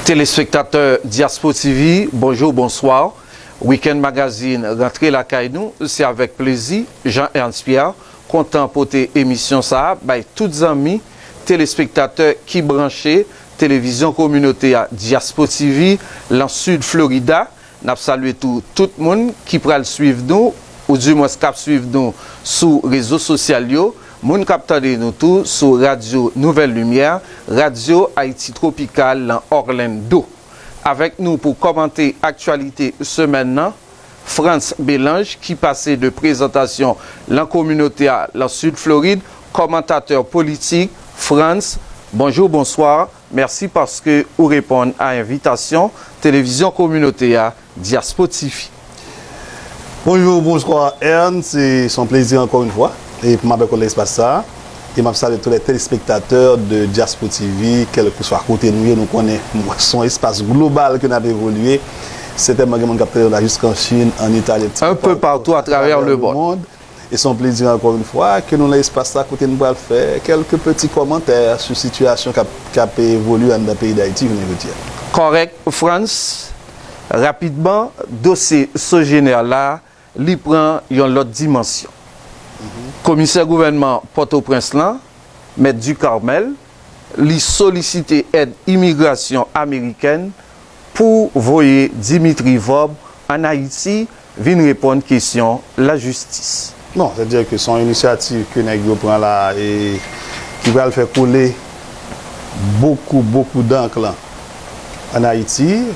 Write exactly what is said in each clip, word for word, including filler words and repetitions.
Telespektatè Diaspo T V, bonjou, bonswa. Weekend Magazine rantre lakay nou, se avèk plezi, Jean Ernst Pierre, kontan pote emisyon sa a bay tout zanmi, telespektatè ki branche televizyon kominote a Diaspo T V lan Sid Florida. N ap salye tou tout moun ki pral swiv nou, oudimwens k ap swiv nou sou rezo sosyal yo, moun k ap tande nou tou sou Radyo Nouvèl Limyè, Radyo Ayiti Twopikal lan Orlando. Avèk nou pou kòmante aktyalite semèn nan, Frantz Belange, ki pase de prezantasyon lan kominote a lan Sid Florid, kòmantatè politik. Frantz, bonjou, bonswa. Mèsi paske ou reponn a envitasyon televizyon kominote a, Diaspo T V. Bonjou, bonswa, Ern. Se se yon plezi ankò yon fwa e pou m avèk ou nan espas sa a. E m ap salye tout lè telespektatè de Diaspo T V, kèlkeswa kote nou ye. Nou konnen se yon espas global ke n ap evolye. Sètènman, gen moun k ap tande nou la jiska an Chin, an Itali, Un peu partout à travers le monde. E se yon plezi ankò yon fwa ke nou nan espas sa kote n pral fè kèlke peti kòmantè sou sitiyasyon k ap k ap evolye anndan peyi Dayiti jounen jodi a. Kòrèk, Frantz. Rapidman, dosye Sogener la, li pran yon lòt dimansyon. Komisè gouvènman Pòtoprens lan, Mèt Ducarmel, li solisite èd imigrasyon amerikèn pou voye Dimitri Vorbe ann Ayiti vin reponn kesyon lajistis. Non, sètadi ke se yon inisyativ ke nèg yo pran la e ki pral fè koule bokou, bokou dank lan ann Ayiti,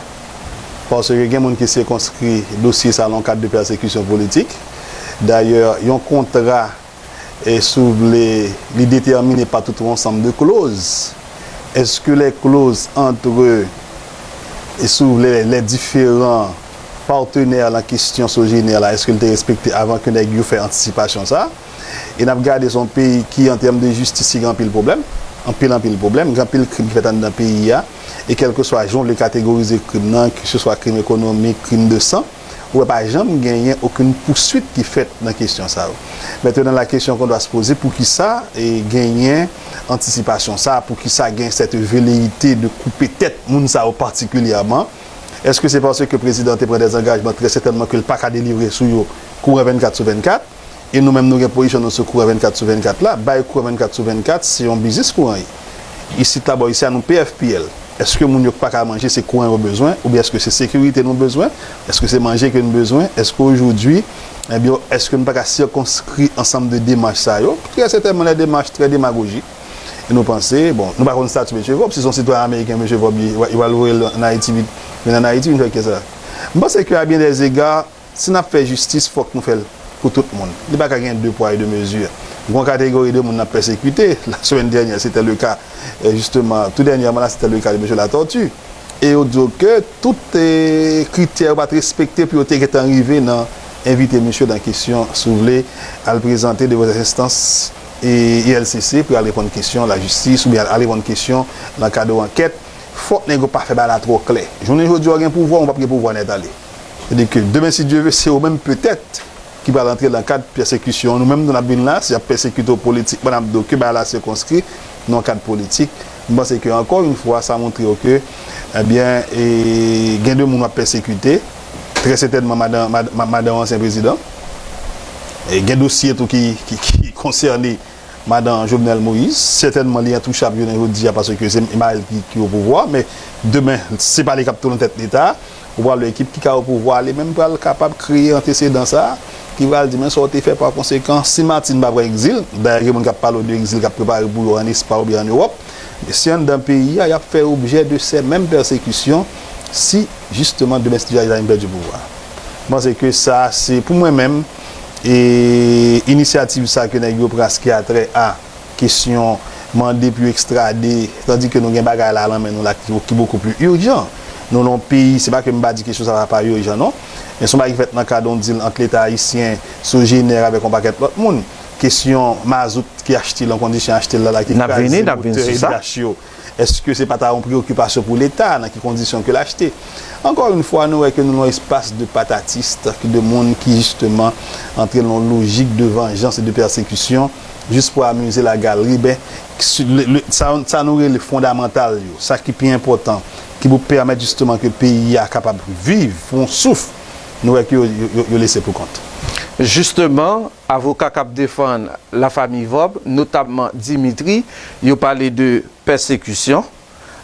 paske gen moun ki sikonskri dosye sa a nan yon kad de pèsekisyon politik. Dayè, yon kontra, e si w vle, li detèmine pa tout yon ansanm de kloz. Èske lè kloz antre, e si w vle, lè diferan patnè lan kesyon Sogener la, èske l te respekte avan ke nèg yo fè antisipasyon sa a? E n ap gade se yon peyi ki, an tèm de jistis, ki gen anpil pwoblèm, anpil, anpil pwoblèm, gen anpil krim ki fèt anndan peyi a, e kèlkeswa jan w vle kategorize krim nan, keseswa krim ekonomik, krim de san, ou wè pa janm genyen okenn pouswit ki fèt nan kesyon sa yo. Maintenant, la question qu'on doit se poser, poukisa e genyen antisipasyon sa a, poukisa gen cette velléité de koupe tèt moun sa yo patikilyèman? Èske se paske prezidan te pran dèzangajman trè sètènman ke l pa ka delivre sou yo kouran vennkat sou vennkat? E nou menm nou gen pozisyon nou sou kouran vennkat sou vennkat la, bay kouran vennkat sou vennkat se yon biznis kouran ye. Isit la bò isi a nou P F P L. Èske moun yo k pa ka manje se kouran yo bezwen, oubyen èske se sekirite nou bezwen? Èske se manje ke nou bezwen? Èske ojodwi, ebyen, èske nou pa ka sikonskri ansanm de demach sa yo? Trè sètènman, lè demach trè demagojik. E nou panse, bon, nou pa konn stati mesye Vorbe, si se yon sitwayen ameriken mesye Vorbe ye, yo pral voye l ann Ayiti vin, vin ann Ayiti vin fè kisa? M panse ke a bien des égards, si n ap fè jistis, fòk nou fè l pou tout moun. Li pa ka gen de pwa e de mezi. Gen yon kategori de moun n ap pèsekite. La semèn dènyè, se te le ka, e, jisteman, tou dènyèman la, se te le ka de mesye Latortue. E yo di w ke tout, e, kritè yo pa t respekte pou yo te gentan rive nan envite misye nan kesyon, si w vle, al prezante devan enstans, e, E L C C pou y al reponn kesyon lajistis oubyen al, al reponn kesyon nan kad yon ankèt. Fòk nèg yo pa fè bagay la twò klè. Jounen jodi a w gen pouvwa, ou p ap gen pouvwa nèt ale. Sètadi ke demen, si Dye ve, se ou menm petèt ki pral antre nan kad pèsekisyon an. Nou menm tou n ap vin la, si y ap pèsekite w politikman, n ap di w ke bagay la sikonskri nan yon kad politik. M panse ke, ankò yon fwa, sa montre w ke, ebyen, e, gen de moun w ap pèsekite, trè sètènman madan, mad-, ma-, madan yon ansyen prezidan. E gen dosye tou ki, ki, ki konsène madan Jovenel Moïse, sètènman li entouchab jounen jodi a paske se mari l ki, ki o pouvwa, men demen se pa li k ap tounen tèt Leta, ou pral wè ekip ki ka o pouvwa a li menm pral kapab kreye antesedan sa a, ki pral di men sa w te fè pa konsekan, si Martine pa pran egzil, dayè gen moun k ap pale w de egzil k ap prepare pou yo ann Espay oubyen ann Ewòp, men si anndan peyi a y ap fè objè de sè menm pèsekisyon si jisteman demen si Dye ve a vin pèdi pouvwa a. M panse ke sa se, pou mwen menm, e inisyativ sa ke nèg yo pran ki a trè a kesyon mande pou yo ekstrade, tandi ke nou gen bagay la nan men nou la ki, ki bokou pli ijan. Nou nan yon peyi, se pa ke m pa di kesyon sa pa, pa ijan non, men se yon bagay ki fèt nan kad yon dil ant Leta ayisyen, Sogener avèk yon pakèt lòt moun. Kesyon mazout ki achte lan kondisyon achte l la, la ki kraze motè E D H yo. Èske se pa ta yon preyokipasyon pou Leta, nan ki kondisyon ke l achte? Ankò yon fwa, nou wè ke nou nan yon espas de patatis, de moun ki jisteman antre nan yon lojik de vanjans e de pèsekisyon, jis pou amize lagalri. Ben, sa, sa nou rele fondamantal yo, sa ki pi enpòtan, ki pou pèmèt jisteman ke peyi a kapab viv, pran yon souf, nou wè ke yo, yo, yo, yo lese pou kont. Jisteman, avoka k ap defann lafanmi Vorbe, notabman Dimitri, yo pale de pèsekisyon,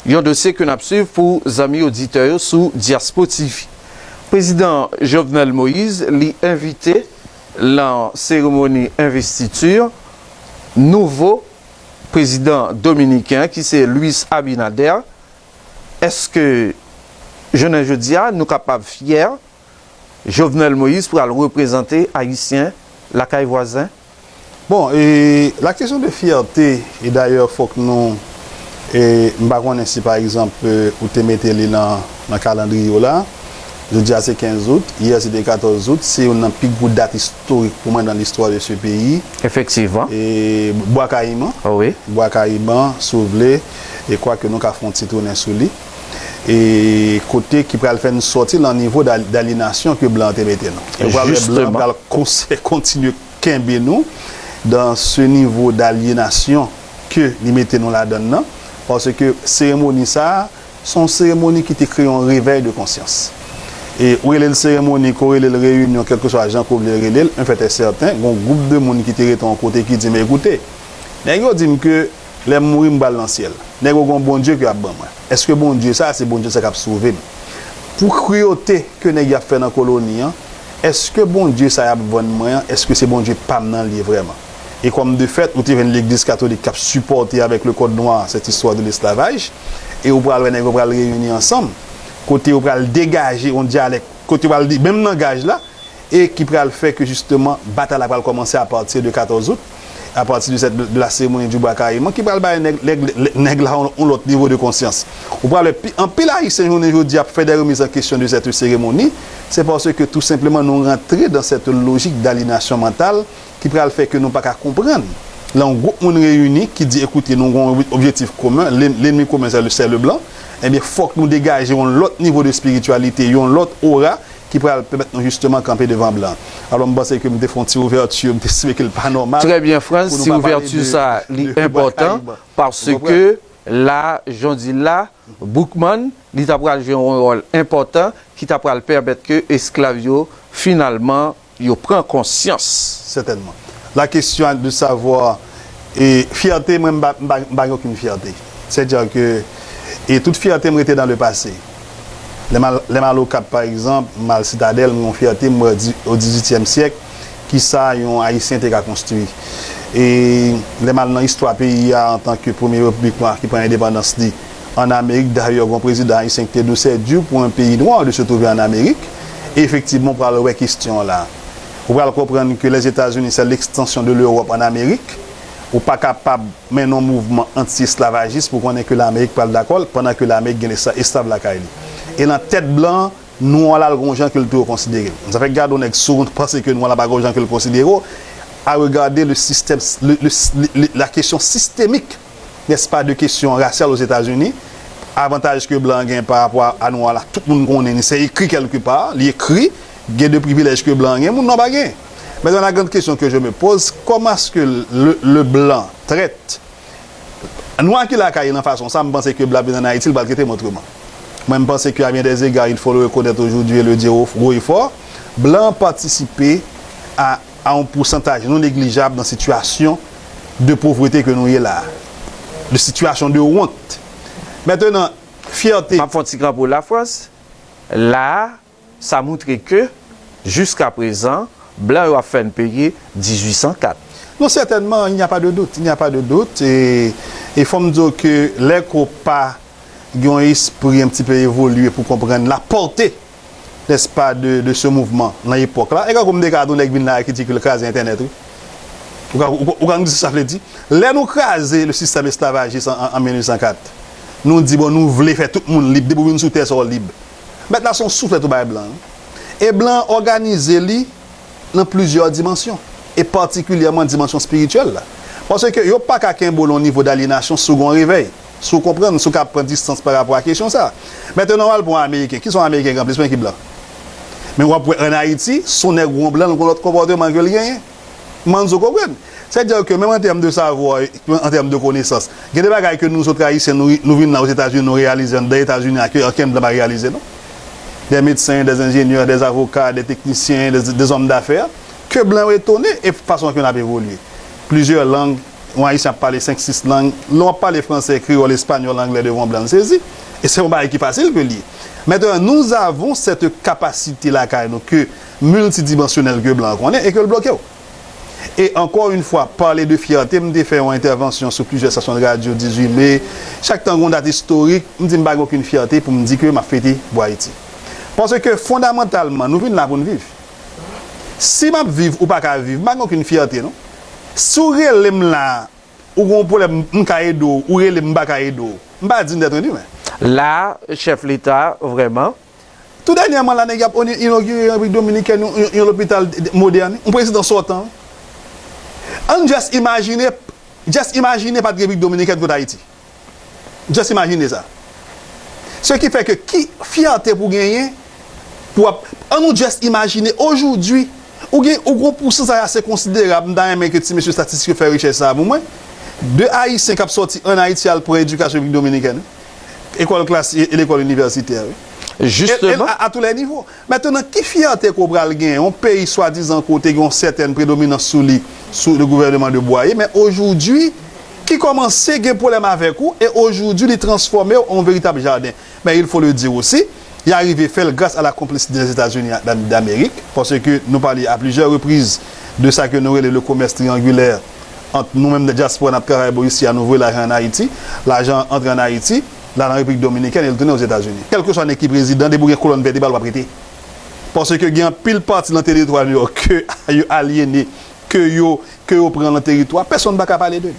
yon dosye ke n ap swiv pou zanmi oditè yo sou Diaspo T V. Prezidan Jovenel Moïse, li envite lan seremoni envestiti nouvo prezidan dominiken an, ki se Luis Abinader. Èske jounen jodi a, nou kapab fyè Jovenel Moïse pral reprezante Ayisyen lakay vwazen? Bon, e la kesyon de fyète, e dayè fòk nou, e m pa konnen si pa egzanp, e, ou te mete li nan, nan kalandriye w la, jodi a se kenz out, yè se te katòz out, se youn nan pi gwo dat istorik pou mwen dans l'histoire de ce pays. Efektivman. E Bwa Kayiman, Wi. Bwa Kayiman, si w vle, e kwake nou ka fè yon ti tounen sou li. E kote ki pral fè n sòti lan nivo dal- dalyenasyon ke blan te mete nou. E w pral wè blan pral konse- kontinye kenbe nou dans ce niveau d'aliénation ke li mete nou ladann nan, paske seremoni sa a, se yon seremoni ki te kreye yon réveil de conscience. E ou rele l seremoni, ke w rele l reyinyon, kèlkeswa jan ke w vle rele l, un fait est certain, gen yon gwoup de moun ki te rete yon kote ki di, men ekoute, nèg yo di m ke lè m mouri m pral nan syèl. Nèg yo gen yon Bondye ke y ap ban mwen. Èske Bondye sa a se Bondye sa k ap sove m? Pou kriyote ke nèg y ap fè nan koloni an, èske Bondye sa y ap vann mwen an, èske se Bondye pa m nan l ye vrèman? E kòm de fèt, ou te jwenn legliz katolik k ap sipòte avèk le code noir cette histoire de l'esclavage, e ou pral wè nèg yo pral reyini ansanm, kote yo pral degaje yon dyalèk, kote yo pral di menm langaj la, e ki pral fè ke jisteman batay la pral kòmanse apati de katòz out, apati de, cette, de la cérémonie du Bwa Kayiman, ki pral bay nèg, nèg, nèg la yon, yon lòt nivo de konsyans. Ou pral wè pi- anpil Ayisyen jounen jodi ap fè de remiz an kesyon de cette cérémonie, se paske tou senpleman nou rantre dans cette logique d'aliénation mentale ki pral fè ke nou pa ka konprann. Lè yon gwoup moun reyini ki di, ekoute, nou gen yon objektif komen, l'en- l'ennemi commun, c'est le, c'est le blanc, ebyen, fòk nou degaje yon lòt nivo de espirityalite, yon lòt ora ki pral pèmèt nou jisteman kanpe devan blan. Alò, m panse ke m te fè yon ti ouvèti, m te espere ke l pa nòmal. Trè byen, Frantz, ti ouvèti sa, li enpòtan, paske la, jan w di l la, Boukman, li ta pral jwe yon wòl enpòtan ki ta pral pèmèt ke esklav yo, finalman, yo pran konsyans. Certainement. La question de savoir, e fyète, mwen, m pa, m pa, m pa gen okenn fyète. Sètadi ke, e tout fyète m rete dans le passé. Lè m al, lè m al Okap, pa egzanp, m al Sitadèl, m gen yon fyète, m wè di- o dizuityèm syèk, kisa yon Ayisyen te ka konstwi. E lè m al nan istwa peyi a, antanke premye repiblik nwa ki pran endepandans li ann Amerik, dayè, gen yon prezidan ayisyen ki te di w c'est dur pour un pays noir de se trouver en Amérique. E efektivman, w pral wè kesyon an la. Ou pral konprann ke Lèzetazini, c'est l'extension de l'Europe en Amérique. Ou pa kapab mennen yon mouvman anti-esklavajis pou konnen ke Lamerik pral dakò l, pandan ke Lamerik gen esklav lakay li. E nan tèt blan an, nwa la, l gen yon jan ke l toujou konsidere l. Sa fè gade yon nèg, si w panse ke nwa la pa gen yon jan ke l konsidere w, à regarder le système, le, le, le, la question systémique, n'est-ce pas, de question raciale aux États-Unis, avantaj ke blan an gen pa rapò a, a nwa la, tout moun konnen li, se ekri kèlkepa, li ekri, gen de privilèj ke blan an gen, moun nwa pa gen. Maintenant, la grande question que je me pose, comment est-ce que le, le blanc traite nwa ki lakay li nan fason sa, m panse ke blan ap vin ann Ayiti, li pral trete m otreman. Mwen, m panse que à bien des égards, il faut le reconnaître aujourd'hui et le dire haut, haut et fort, blan an patisipe a, a yon pousantaj non neglijab nan sitiyasyon de povrete ke nou ye la a, de sitiyasyon de wont. Maintenant, fyète. M ap fè yon ti kanpe w la, Frantz. La a, sa moutre ke, jiskaprezan, blan yo ap fè n peye dizuit san kat. Non, certainement, il n'y a pas de doute, il n'y a pas de doute. E, e fò m di w ke lè ke w pa gen yon espri un petit peu évolué pou konprann la portée, n'est-ce pas, de, de ce mouvement nan epòk la. E kankou m te ka di w nèg vin la a ki di ke l kraze entènèt, wi. Ou ka, ou, ou ka konn ki sa sa vle di? Lè nou kraze le système esclavagiste an, an, an mil uit san kat, nou di, bon, nou vle fè tout moun lib. Depi w vin sou tè sa, w lib. Mèt la se yon souflèt ou bay blan an. E blan an òganize li nan plizyè dimansyon, e patikilyèman dimansyon espirityèl la. Paske yo pa ka kenbe w lan yon nivo dalyenasyon si w gen yon revèy, si w konprann, si w ka pran distans pa rapò a kesyon sa a. Mentnan, w al pran yon Ameriken. Kisa yon Ameriken gen anplis mwen ki blan? Men w ap wè ann Ayiti, si yon nèg ou yon blan, l gen yon lòt konpòteman ke l genyen. M panse w konprann. Sètadi ke menm an tèm de savwa, an tèm de konesans, gen de bagay ke nou zòt Ayisyen, nou, nou vin la Ozetazini, nou reyalize anndan Etazini a, ke okenn blan pa reyalize, non. Des médecins, des ingénieurs, des avocats, des techniciens, des, des hommes d'affaires, ke blan yo etone e fason ke n ap evolye. Plizyè lang, yon Ayisyen ap pale senk, sis lang, lè w ap pale fransè, kreyòl, espanyòl, anglè devan yon blan, l sezi. E se yon bagay ki fasil ke l ye. Maintenant, nous avons cette capacité lakay nou ke miltidimansyonèl ke blan an konnen e ke l bloke w. E encore une fois, parler de fierté, m te fè yon entèvansyon sou plizyè estasyon de radyo dizuit me. Chak tan gen yon dat istorik, m di m pa gen okenn fyète pou m di ke m ap fete pou Ayiti. Paske fondamantalman, nou vin la pou n viv. Si m ap viv, ou pa ka viv, m pa gen okenn fyète, non. Si w rele m la, ou gen yon pwoblèm, m ka ede w, ou rele m, m pa ka ede w. M pa digne d'être humain. La, chèf Leta, vrèman, Tou dènyèman la, nèg y ap inogire an Repiblik Dominikèn yon, yon, yon lopital de- de- modèn, yon prezidan sòtan. Ann just imajine, just imajine pa t gen Repiblik Dominikèn kot Ayiti. Just imajine sa. Se ki fè ke ki fyète pou genyen pou ap, ann nou just imajine ojoudwi, ou gen, ou gen yon pousantaj ase konsiderab, m ta renmen ke ti mesye estatistik yo fè rechèch sa a pou mwen, de Ayisyen k ap sòti ann Ayiti al pran edikasyon Repiblik Dominikèn. Ekòl klasik e lekòl inivèsitè, wi. E, e Jisteman. a, a tous les niveaux. Mentnan, ki fyète ke w pral gen yon peyi swadizan kote gen yon sètèn predominans sou li, sou le gouvèneman de Bwaye, men ojoudwi, ki kòmanse gen pwoblèm avèk ou, e ojoudwi li transfòme w an yon veritab jaden. Men il faut le dire aussi, y arive fè l gras a la konplisite dèzetazini d'Amerik, paske nou pale a plizyè repriz de sa ke nou rele le commerce triangulaire ant nou menm nan dyaspora n ap travay bò isi a, nou voye lajan ann Ayiti, lajan an antre ann Ayiti, l al an Repiblik Dominikèn e l tounen Ozetazini. Kèlkeswa nèg ki prezidan, depi w gen kolòn vètebral w ap rete. Paske gen anpil pati nan teritwa nou yo ke yo alyene, ke yo, ke yo pran nan teritwa, pèsonn pa ka pale de li.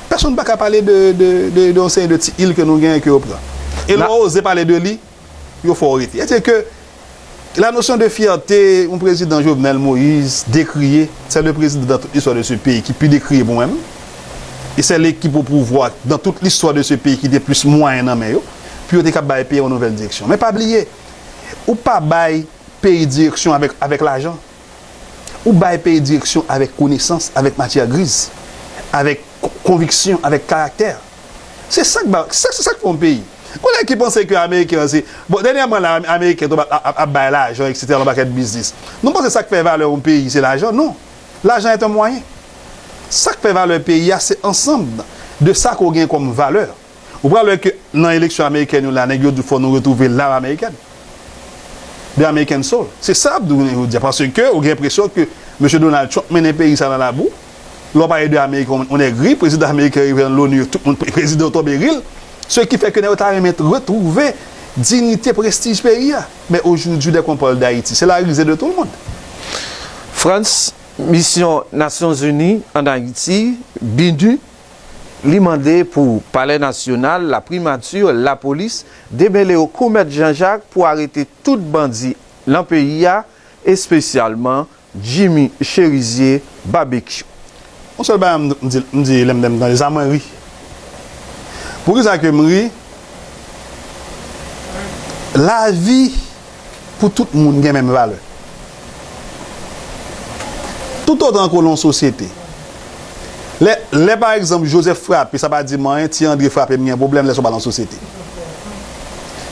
Pèsonn pa ka pale de, de, de, de yon seri de ti il ke nou genyen ke yo pran. E lè w oze pale de li, yo fè w rete. Sètadi ke la notion de fierté, yon prezidan Jovenel Moïse, dekriye, c'est le président dans toute l'histoire de ce pays ki pi dekriye pou mwen menm. E c'est l'équipe au pouvoir dans toute l'histoire de ce pays ki te plis mwayen nan men yo, pou yo te kab bay peyi yon nouvèl direksyon. Men pa bliye, ou pa bay peyi direksyon avèk, avèk lajan. Ou bay peyi direksyon avèk konesans, avèk matyè griz, avèk ko- konviksyon, avèk karaktè. Se sa k ba, se, se sa k fè yon peyi. Gon nèg ki panse ke Ameriken an se, bon, dènyèman la, Ameriken tonbe ap, ap, ap bay lajan, etsetera, nan pakèt biznis. Nou panse sa k fè valè yon peyi se lajan? Non. Lajan est un moyen. Sa k fè valè peyi a se ansanm de sa ke w gen kòm valè. Ou pral wè ke nan eleksyon amerikèn yo la, nèg yo di fò nou retwouve lam amerikèn. The American Soul. Se sa y ap di w jodi a. Paske ou gen enpresyon ke mesye Donald Trump mennen peyi sa nan labou. Lè w pale de Ameriken, on est gris, prezidan ameriken rive nan l'ONU, tout moun, prezidan yo tonbe ri l. Ce qui fait que nèg yo ta renmen retwouve diyite, prestij peyi a. Men aujourd'hui, dès qu'on parle d'Haïti, c'est la risée de tout le monde. Frantz, misyon Nasyonzini ann Ayiti, BINUH, li mande pou Palè Nasyonal, Laprimati, Lapolis, demele yo kou Mèt Jan Jak pou arete tout bandi lan peyi a, espesyalman Jimmy Chérizier Babekyou. Yon sèl bagay m, m di, m di lè m, lè m tande sa, mwen ri. Poukisa ke m ri? Lavi pou tout moun gen menm valè. Toutotan ke w nan yon sosyete, lè, lè pa egzanp Joseph frape, sa pa di m anyen, Ti Andre frape, m gen pwoblèm lè sa w pa nan sosyete.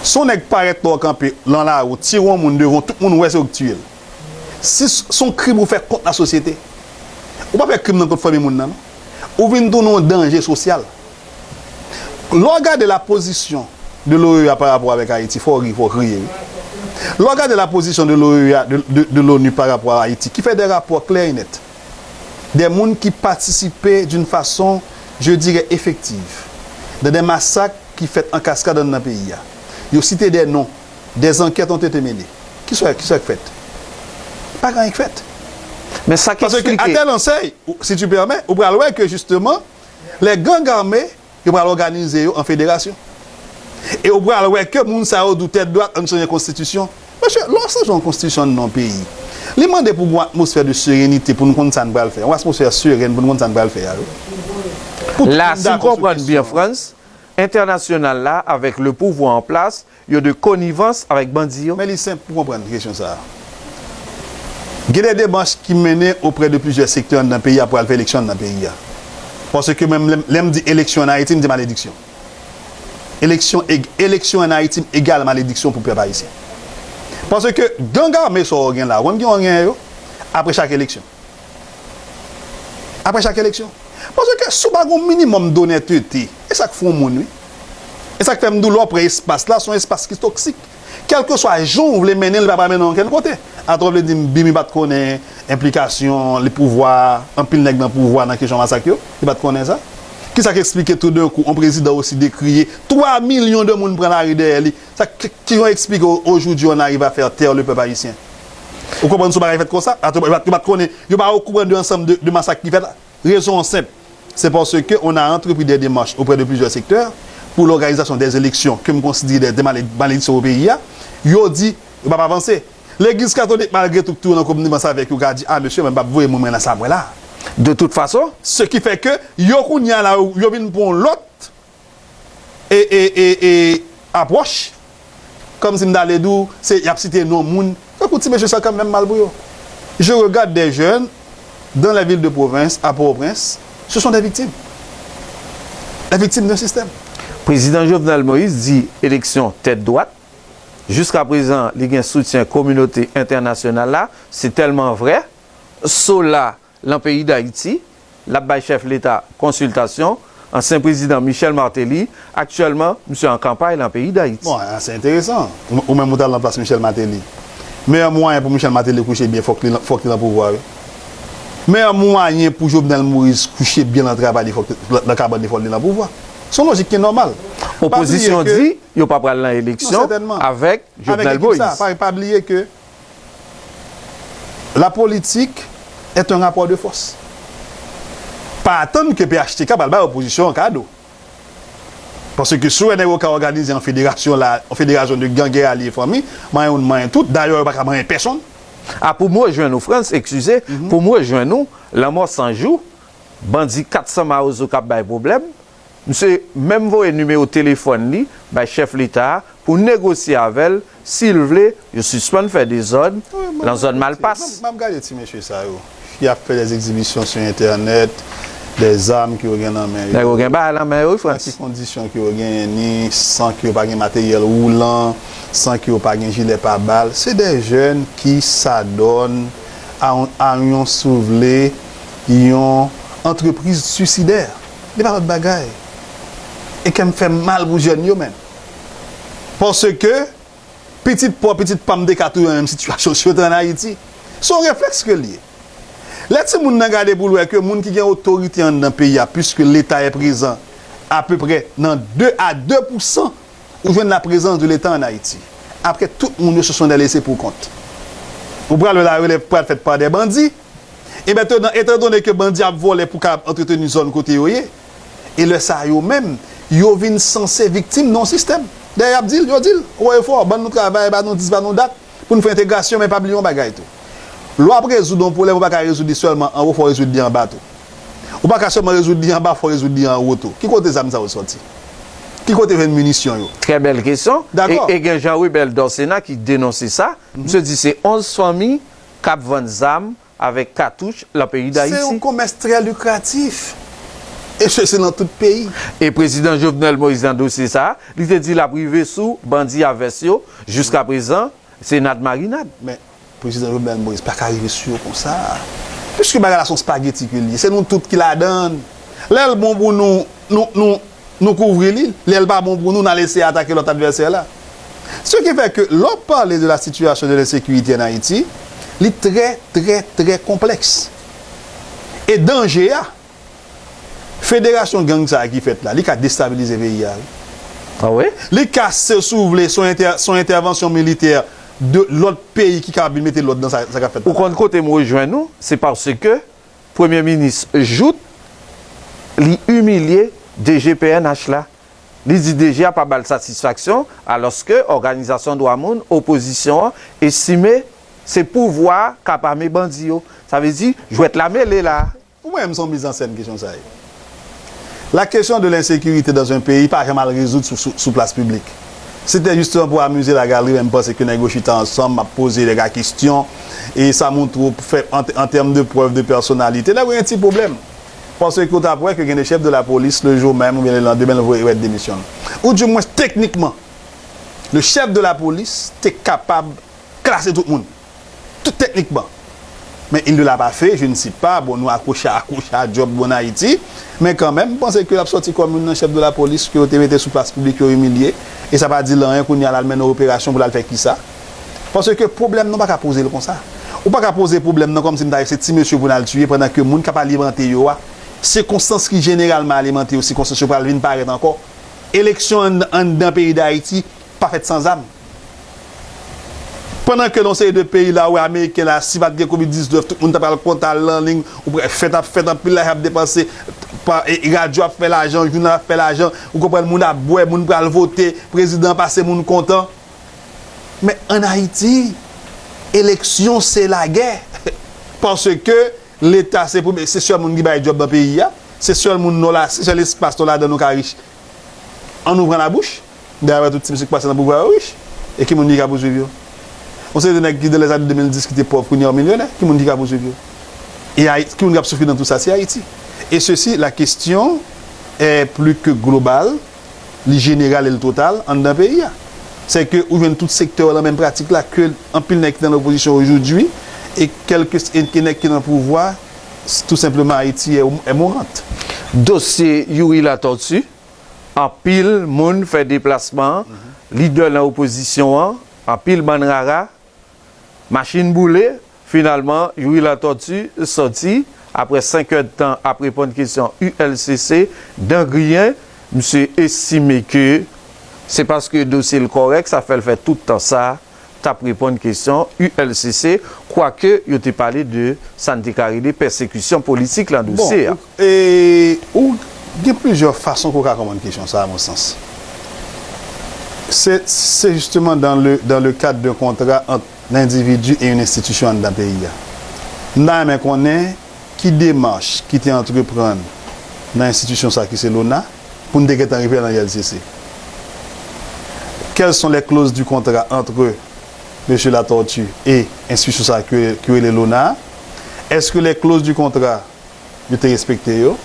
Si yon nèg parèt lè w kanpe nan lari, w tire yon moun devan w, tout moun wè se ou k tiye l. Si s- se yon krim ou fè kont lasosyete, ou pa fè krim nan kont fanmi moun nan, non. Ou vin tounen yon danje sosyal. Lè w gade la pozisyon de l'OEA pa rapò avèk Ayiti, fò w ri, fò w kriye, wi. Lè w gade la pozisyon de l'OEA, de, de, de l'ONU pa rapò a Ayiti, ki fè de rapò klè e nèt. De moun ki patisipe d'une façon, je dirais, effective, dans des massacres ki fèt an kaskad anndan peyi a. Yo site de non. Des enquêtes ont été menées. Kisa, kisa k fèt? Pa gen anyen k fèt. Men sa k Paske eksplike. Atè Lansèy, ou- si tu permets, ou pral wè ke jisteman, les gangs armés, yo pral òganize yo an federasyon. E ou pral wè ke moun sa yo di w tèt dwat, ann chanje konstitisyon. Mesye, lè w chanje yon konstitisyon nan yon peyi, li mande pou gen yon atmosfè de serenite pou nou konn sa n pral fè. Yon atmosfè serèn pou nou konn sa n pral fè a, wi. Pou tout La, moun si m dakò sou konprann byen, kesyon an. Frantz, entènasyonal la, avèk le pouvwa an plas, yo de konivans avèk bandi yo. Men li senp pou konprann kesyon sa a. Gen de demach ki mennen oprè de plizyè sektè anndan peyi a pou al fè eleksyon anndan peyi a. Paske menm lè, lè m di eleksyon an Ayiti, m di malediksyon. Eleksyon, eg- eleksyon an Ayiti egal malediksyon pou pèp ayisyen. Paske gang ame sa w gen la, w konn gen w gen yo, apre chak eleksyon. Apre chak eleksyon. Paske si w pa gen yon minimòm donètete, e sa k fè yon moun, wi. E sa k fè m di w lè w pran espas la, se yon espas ki toksik. Kèlkeswa jan w vle mennen l, li pa pral mennen w okenn kote. Atò w vle di m Bimi pa t konnen enplikasyon li pouvwa, anpil nèg nan pouvwa nan kesyon masak yo? Li pa t konnen sa? Kisa k eksplike toudenkou yon prezidan osi dekriye, twa milyon de moun pran lari dèyè li? Sa ki, ki jan eksplike aujourd'hui on arrive à faire taire le peuple haïtien? Ou konprann si yon bagay fèt konsa? Atò yo pa t, yo pa t konnen, yo pa okouran de ansanm de, de masak ki fèt la. Rezon an senp. Se paske on a entrepris des démarches auprès de plusieurs secteurs pour l'organisation des élections que m konsidere de, de malediksyon pou peyi a. Yo di, yo p ap avanse. Legliz katolik, malgre tou, k tounen nan konivans avèk yo, ka di, a mesye, mwen p ap voye moun mwen nan sa mwen la. De tout fason. Se ki fè ke yo kounye a la, yo, yo vin pran yon lòt e, e, e, e, apwòch, kòmsi m ta vle di w, se, y ap site non moun. Tankou ti mesye sa kanmenm mal pou yo. Je regarde des jeunes dans les villes de province, à Port-au-Prince, ce sont des victimes. Des victimes d'un système. Prezidan Jovenel Moïse di eleksyon tèt dwat. Jiska prezan, li gen soutyen kominote entènasyonal la. Se tèlman vrè. Sola, lan peyi Dayiti, l ap bay chèf leta konsiltasyon. Ansyen prezidan Michel Martelly, aktyèlman, misye an kanpay lan peyi Dayiti. Bon, a, se enteresan. Ou, ou menm ou t al nan plas Michel Martelly. Meyè mwayen pou Michel Martelly kouche byen, fòk li, fòk li lan pouvwa, wi. Meyè mwayen pou Jovenel Moïse kouche byen lan travay li, fòk lan, lan kabann li, fòk li lan pouvwa. Se yon lojik ki nòmal. Opozisyon di yo pa pral lan eleksyon avèk Jovenel Moïse. Avèk ekip sa, pa, pa bliye ke la politique est un rapport de force. Pa atann ke P H T K pral bay opozisyon an kado. Paske si w wè nèg yo ka òganize yon federasyon la, yon federasyon de gangè alye fanmi, manyen youn, manyen tout, dayè yo pa ka manyen pèsonn. A, pou m rejwenn ou, Frantz, eskize, pou m rejwenn ou, lanmò san jou, bandi kat san mawozo k ap bay pwoblèm, misye menm voye nimewo telefòn li bay chèf leta a pou negosye avè l, si l vle, yo sispann fè dezòd lan zòn Malpas. M ap gade ti mesye sa yo ki ap fè des exhibitions sur internet, des armes ke yo gen nan men yo. Nèg yo gen bagay lan men yo, wi, Frantz. Nan ki kondisyon ke yo genyen ni, san ke yo pa gen materyèl woulan, san ke yo pa gen jilè pa bal. Se des jeunes ki s'adonnent à, à yon, si w vle, yon antrepriz suicidaire. Li pa lòt bagay. E kè m fè m mal pou jèn yo menm. Paske pitit pa w, pitit pa m te ka tounen nan menm sitiyasyon si yo te ann Ayiti. Se yon reflèks ke l ye. Lè timoun nan gade pou l wè ke moun ki gen otorite anndan peyi a, puisque l'État est présent à peu près nan de a de pousan, ou jwenn la présence de l'État en Haïti. Apre tout moun yo, ce sont des laissés pour compte. Ou pral wè larelèv pral fèt pa des bandits. E mentnan, etandone ke bandi ap vòlè pou ka antreteni zòn kote yo ye, e lè sa a yo menm, yo vin sanse viktim nan yon sistèm. Dayè y ap di l, yo di l, wo e fò, ban nou travay, ba nou dis, ba nou dat, pou n fè entegrasyon, men pa bliye yon bagay tou. Lè w ap rezoud yon pwoblèm, ou pa ka rezoud li sèlman anwo, fò w rezoud li anba tou. Ou pa ka sèlman rezoud li anba, fò w rezoud li anwo tou. Ki kote zam sa yo sòti? Ki kote yo jwenn minisyon yo? Trè bèl kesyon. Dakò. E, e gen Jean Rubel Dorcéna ki denonse sa. Misye di se onz fanmi k ap vann zam avèk katouch lan peyi Dayiti. Se yon komès trè likratif. E se, se nan tout peyi. E prezidan Jovenel Moïse nan dosye sa a, li te di l ap rive sou bandi a vès yo. Jiska prezan, se nad marinad. Men, prezidan Jovenel Moïse pa ka rive sou yo konsa. Piske bagay la se yon spageti ke l ye. Se nou tout ki ladan l. Lè l bon pou nou, nou, nou, nou kouvri li. Lè l pa bon pou nou, n al eseye atake lòt advèsè la. Ce qui fait que lè w ap pale de la situation de l'insécurité en Haïti, li trè, trè, trè konplèks. E danje a, federasyon gang sa a ki fèt la, li ka destabilize peyi a, wi. A wi? Li ka, se, si w vle, se yon entè-, se yon entèvansyon militè de lòt peyi ki ka vin mete lòd nan sa, sa k ap fèt la. Ou konn kote m rejwenn ou? Se paske Premye Minis Jouthe, li imilye D G P N H la. Li di D G a pa ba l satisfaksyon, alòske òganizasyon dwa moun, opozisyon an, estime se pouvwa a k ap ame bandi yo. Sa vle di, jwèt la mele la. Pou mwen menm, se yon mizansèn kesyon sa ye. La question de l'insécurité dans un pays pa janm al rezoud sou, sou, sou plas piblik. Se te jisteman pou amize lagaleri, men m panse ke nèg yo chita ansanm, m ap poze nèg la kesyon, e sa montre w fè, an, an tèm de prèv de pèsonalite, nèg yo gen ti pwoblèm. Paske w t ap wè ke gen de chèf de lapolis, le jou menm oubyen le landemen, l voye remèt demisyon l. Ou di mwens, teknikman, le chèf de lapolis te kapab klase tout moun. Tout teknikman. Men il ne l'a pas fait, je ne sais pas, bon, nou akwoche a, akwoche a djòb bon Ayiti, men kanmenm, m panse ke l ap sòti kòm youn nan chèf de lapolis ke yo te mete sou plas piblik yo imilye, e sa pa di l anyen, kounye a l al mennen operasyon pou l al fè kisa? Paske pwoblèm nan w pa ka poze l konsa. Ou pa ka poze pwoblèm nan kòmsi m ta di se ti mesye pou n al tiye pandan ke moun k ap alimante yo a, sikonstans ki jeneralman alimante yo, sikonstans yo pral vin parèt ankò. Eleksyon ann-, anndan peyi Dayiti pa fèt san zam. Pandan ke nan yon seri de peyi la, ou wè ameriken la, si pa t gen kovid diznèf, tout moun ta pral kontan al nan liy, ou wè fèt ap fèt, anpil lajan ap depanse, pa, e, e radyo ap fè lajan, jounal ap fè lajan, ou konprann, moun ap bwè, moun pral vote, prezidan pase, moun kontan. Men ann Ayiti, eleksyon se lagè. Paske Leta se premye, se sèl moun ki bay djòb nan peyi a, se sèl moun nou la, se sèl espas nou ladan nou ka rich. Ann ouvri labouch. Dayè, tout ti mesye k pase nan pouvwa yo rich. E ki moun ki ka pouswiv yo? Yon seri de nèg ki nan lèzane de mil dis ki te pòv, kounye a yo milyonè. Ki moun ki ka pouswiv yo? E Ayi-, ki moun k ap soufri nan tout sa? Se Ayiti. Et ceci, la question est plus que globale, li jeneral e l total anndan peyi a. Se ke ou jwenn tout sektè yo nan menm pratik la, ke anpil nèg ki nan lopozisyon ojodwi, e kèlke, e ke nèg ki nan pouvwa, tou senpleman Ayiti est, est mourante. Dosye Youri Latortue, anpil moun fè deplasman, lidè nan opozisyon an, anpil bann rara, machin boule, finalman, Youri Latortue sòti, apre senk èdtan ap reponn kesyon U L C C, dan griyen, misye estime ke se paske dosye l kòrèk, sa fè l fè tout tan sa, t ap reponn kesyon U L C C, kwake yo te pale de sa n te ka rele pèsekisyon politik lan dosye a. Bon, e, ou gen plizyè fason ke w ka konprann kesyon sa a, à mon sens. Se, se justement dans le, dans le cadre d'un contrat entre l'individu et une institution anndan peyi a. M ta renmen konnen ki demach ki te antreprann nan enstitisyon sa ki se l'ONA, pou n te gentan rive nan U L C C. Quelles sont les clauses du contrat entre Monsieur Latortue et enstitisyon sa ki, ki rele l'ONA? Est-ce que les clauses du contrat, yo te respekte yo?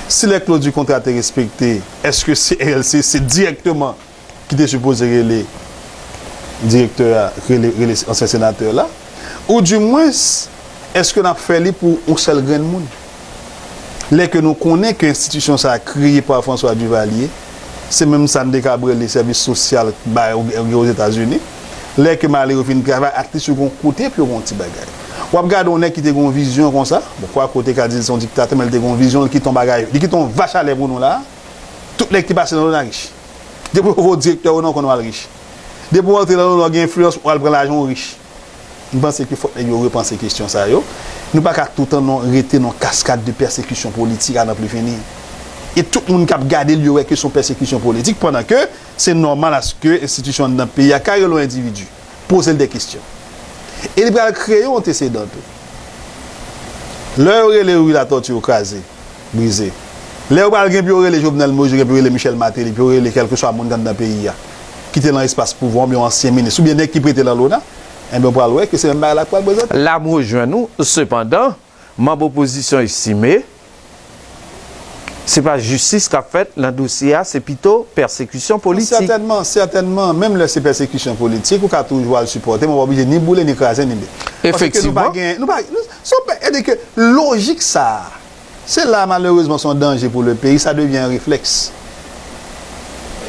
Si les clauses du contrat te respekte, èske se U L C C dirèkteman ki te sipoze rele direktè a, rele, rele ansyen senatè la? Ou di mwens, èske n ap fè li pou yon sèl grenn moun? Lè ke nou konnen ke enstitisyon sa a kreye pa François Duvalier, se menm sa n te kab rele sèvis sosyal bay Ozetazini. Lè ke malere yo fin travay, at least yo gen yon kote pou yo gen yon ti bagay. W ap gade yon nèg ki te gen yon vizyon konsa, bon, kwake w te ka di l se yon diktatè, men l te gen yon vizyon, li kite yon bagay, li kite yon vach a lè pou nou la. Tout nèg ki pase nan l'ONA rich. Depi yo voye w direktè, ou nan konn w al rich. Depi w antre nan l'ONA, w gen enfliyans, w al pran lajan, w rich. M panse ke fòk nèg yo repanse kesyon sa yo. Nou pa ka toutan non rete nan kaskad de pèsekisyon politik a nan pli fini. E tout moun k ap gade l, yo wè ke se yon pèsekisyon politik, pandan ke se nòmal aske enstitisyon anndan peyi a ka rele yon endividi, poze l de kesyon. E li pral kreye yon antesedan tou. Lè yo rele Youri Latortue, yo kraze, brize. Lè yo pral gen pou yo rele Jovenel Moïse, yo gen pou yo rele Michel Martelly, pou yo rele kèlkeswa moun ki anndan peyi a, ki te nan espas pouvwa, oubyen yon ansyen minis, oubyen nèg ki prete nan l'ONA, enben, w pral wè ke se menm bagay la k pral prezante. La m rejwenn ou, sepandan, manm opozisyon estime se pa jistis k ap fèt nan dosye a, se pito pèsekisyon politik. Sètènman, sètènman, menm lè se pèsekisyon politik, ou ka toujou al sipòte, men w pa oblije ni boule, ni kraze, ni de. Paske nou pa gen, nou pa, nou, se yon pe-, sètadi ke lojik sa a, se la, malerezman, se yon danje pou le peyi, sa devyen yon reflèks.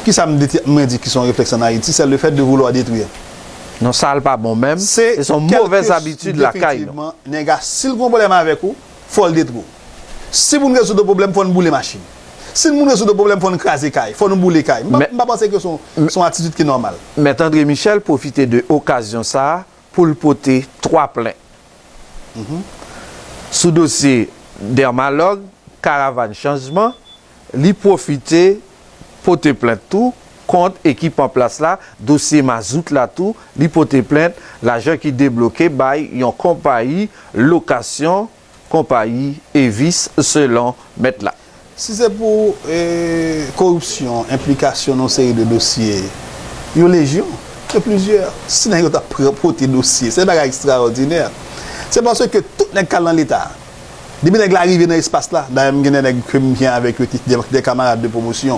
Kisa m di, mwen di ki se yon reflèks ann Ayiti, c'est le fait de vouloir détruire. Non, sa l pa bon menm. Se, e se yon movèz abitid lakay. Efektivman, nèg la, si l gen yon pwoblèm avèk ou, fò l detwi w. Si pou n rezoud yon pwoblèm, fò n boule machin. Si moun rezoud yon pwoblèm, fò n kraze kay, fò nou boule kay. M pa, m pa panse ke se yon, se yon atitid ki nòmal. Mèt André Michel pwofite de okazyon sa a pou l pote twa plent. Sou dosye Dermalog, Karavàn Chanjman, li pwofite pote plent tou kont ekip an plas la, dosye mazout la tou, li pote plent, lajan ki debloke bay yon konpayi lokasyon, konpayi Evis, selon mèt la. Si se pou, e, koripsyon, enplikasyon nan yon seri de dosye, Yon lejyon, gen plizyè. Si nèg yo t ap pran, pote dosye, se bagay ekstraòdinè. Se paske tout nèg k al nan Leta, depi nèg la rive nan espas la, dayè m gen de nèg ke m byen avèk yo ki de, de kamarad de pwomosyon.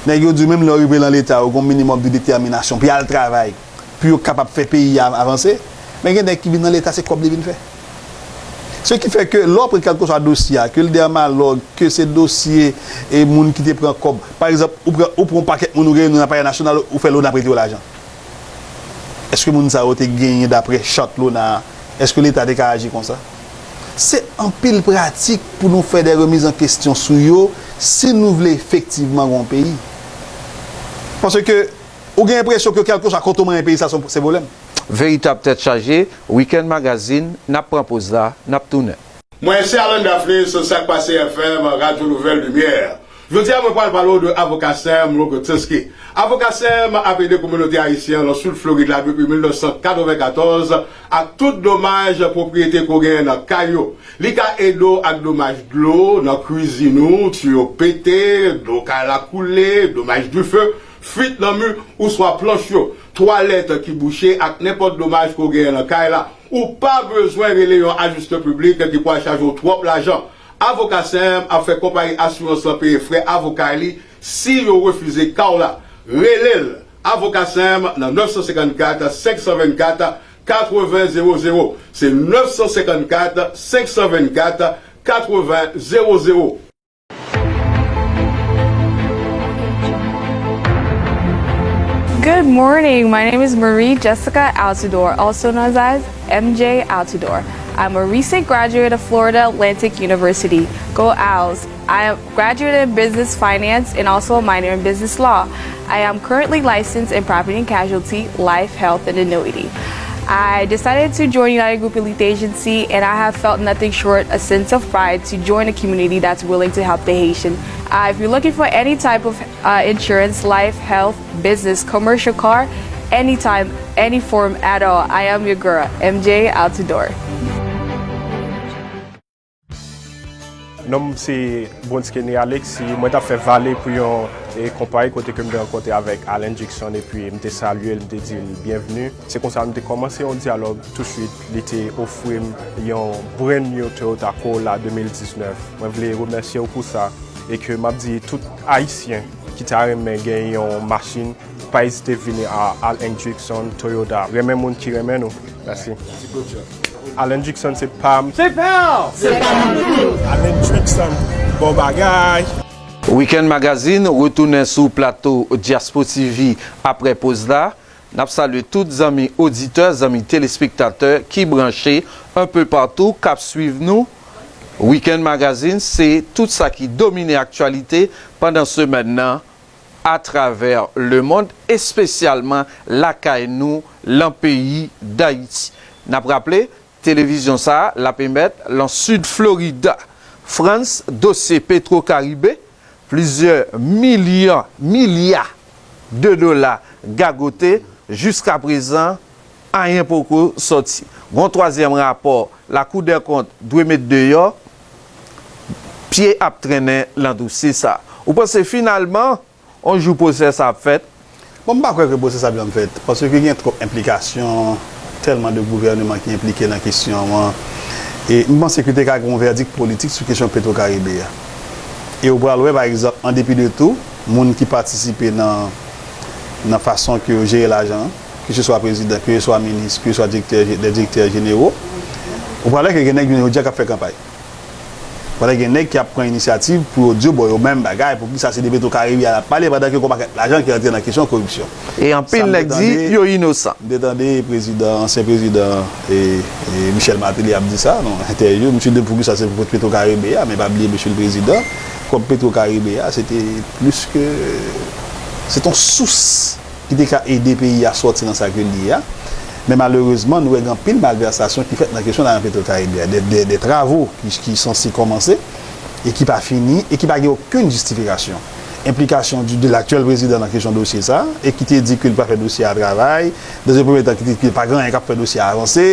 Nèg yo di w menm lè w rive nan Leta, ou gen yon minimòm de detèminasyon pou y al travay, pou yo kapab fè peyi a avanse. Men gen nèg ki vin nan Leta, se kòb li vin fè. Se ki fè ke lè w pran kèlkeswa dosye a, ke l Dermalog, ke se dosye e moun ki te pran kòb. Pa egzanp, ou pran, ou pran yon pakèt moun, ou gen yo nan Palè Nasyonal, ou fè Lona prete yo lajan. Èske moun sa yo te genyen daprè chat Lona a? Èske Leta te ka aji konsa? Se anpil pratik pou nou fè de remiz an kestyon sou yo si nou vle efektivman gen yon peyi. Paske ou gen enpresyon ke kèlkeswa kote w manyen peyi sa se, se pwoblèm. Veritab tèt chaje, Weekend Magazine, n ap pran poz la, n ap tounen. Mwen se Alan Daphnis, Sak Pase F M, Radyo Nouvèl Limyè. Jodi a mwen pral pale w de Avoka Sam Rogotinsky. Avoka Sam ap ede kominote ayisyen nan Sid Florid la depi mil nèf san katrevenkatòz ak tout domaj pwopriyete ke w genyen nan kay yo. Li ka ede w ak domaj dlo nan kwizin ou, tiyo pete, dlo kay la koule, domaj dife, fwit nan mi, oswa planch yo, twalèt ki bouche ak nenpòt domaj ke w genyen nan kay la. Ou pa bezwen rele yon ajistè piblik ki pral chaje w twòp lajan. Avoka Sam ap fè konpayi asirans lan peye frè avoka li si yo refize ka w la. Rele l, Avoka Sam nan nèf san senkannkat, senk san vennkat, katreven zewo zewo. Se nèf san senkannkat, senk san vennkat, katreven zewo zewo. Good morning. My name is Marie Jessica Altidor, also known as M J Altidor. I'm a recent graduate of Florida Atlantic University. Go Owls! I am graduate in business finance and also a minor in business law. I am currently licensed in property and casualty, life, health, and annuity. I decided to join United Group Elite Agency, and I have felt nothing short a sense of pride to join a community that's willing to help the Haitian. Uh, if you're looking for any type of uh, insurance, life, health, business, commercial car, anytime, any form at all, I am your girl, M J Altidor. Non m se Bronskeny Alexis, mwen t ap fè vale pou yon e, konpayi kote ke m te rankontre avèk Allen Jackson epi m te salye l, m te di l byenvni. Se konsa m te kòmanse yon dyalòg touswit, li te ofri m yon brand new Toyota Corolla de mil diznèf. Mwen vle remèsye w pou sa e ke m ap di tout Ayisyen ki ta renmen gen yon machin, pa ezite vini a Al Hendrickson Toyota. Renmen moun ki renmen nou. Mèsi. Al Hendrickson se pa m. Se pa w! Al Hendrickson, bon bagay! Weekend Magazine retounen sou plato Diaspo T V aprè poz la. N ap salye tout zanmi oditè, zanmi telespektatè ki branche enpe patou, k ap swiv nou. Weekend Magazine, se tout sa ki domine aktyalite pandan semèn nan. Atravè lemonn, espesyalman lakay nou lan peyi Dayiti. N ap raple, televizyon sa a, l ap emèt lan Sid Florida. Frans, dosye Petro Caribe, plizyè milyon, milya de dola gagote, jiskaprezan, anyen poko sòti. Gon twazyèm rapò Lakou dè kont dwe met deyò, pye ap trennen lan dosye sa. Ou panse finalman, yon jou pwosè sa ap fèt? Bon, m pa kwè ke pwosè sa ap janm fèt, paske gen twòp enplikasyon, tèlman de gouvèneman ki enplike nan kesyon an. E m panse ke te ka gen yon vèdik politik sou kesyon Petro Caribe a. E ou pral wè, pa egzanp, an depi de tou, moun ki patisipe nan, nan fason ke yo jere lajan an, keseswa prezidan, keseswa minis, keseswa direktè, de direktè jenero, ou pral wè ke gen nèg jounen jodi a k ap fè kanpay. Pandan gen nèg ki ap pran inisyativ pou yo di yo, bon, yo menm bagay, poukisa se de Petro Caribe a n ap pale, pandan ke gon pakèt lajan ki rantre nan kesyon koripsyon. E anpil nèg di yo inosan. M te tande prezidan, ansyen prezidan, e, e Michel Martelly ap di sa, nan entèvyou, misye di poukisa se pou Petro Caribe a, men pa bliye, mesye le prezidan, kòb Petro Caribe a, se te plis ke, se te yon sous ki te ka ede peyi a sòti nan sa ke l ye a. Men malerezman, nou wè gen anpil malvèsasyon ki fèt nan kesyon lajan Petro Caribe a. De, de, de travo ki, ki sanse kòmanse e ki pa fini e ki pa gen okenn jistifikasyon. enplikasyon di, de laktyèl prezidan nan kesyon dosye sa, e ki te di ke l pa fè dosye a travay, dans un premier temps, ki te, ki pa gen anyen k ap fè dosye a avanse,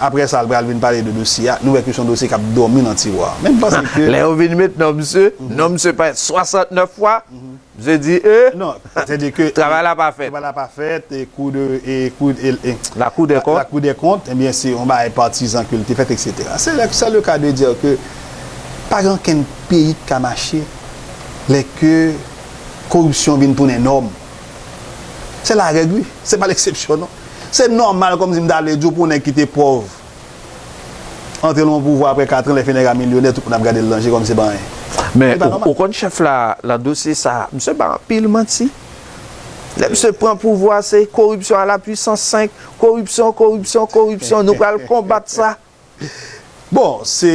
apre sa, l pral vin pale de dosye a, nou wè kesyon dosye k ap dòmi nan tiwa. Men m panse ke Lè yo vin met non misye, non misye parèt swasantnèf fwa, misye di, e, Non, sètadi ke travay la pa fèt. Travay la pa fèt, e kou de, e kou, e, e, La Cour des la, Comptes. La Cour des Comptes, ebyen, se yon bagay patizan ke l te fèt, et cetera. Se le, c'est le cas de dire que pa gen okenn peyi ki ka mache lè ke koripsyon vin tounen nòm. Se larèg, wi. Se pa leksepsyon, non. Se nòmal, kòmsi m ta vle di w, pou nèg ki te pòv antre nan yon pouvwa apre kat an, lè fè nèg la milyonè, tout moun ap gade l nan je kòmsi se pa anyen. Men, ou, ou konn chèf la, nan dosye sa, misye bay anpil manti. Lè misye pran pouvwa, se koripsyon à la puissance cinq, koripsyon, koripsyon, koripsyon, nou pral konbat sa. Bon, se,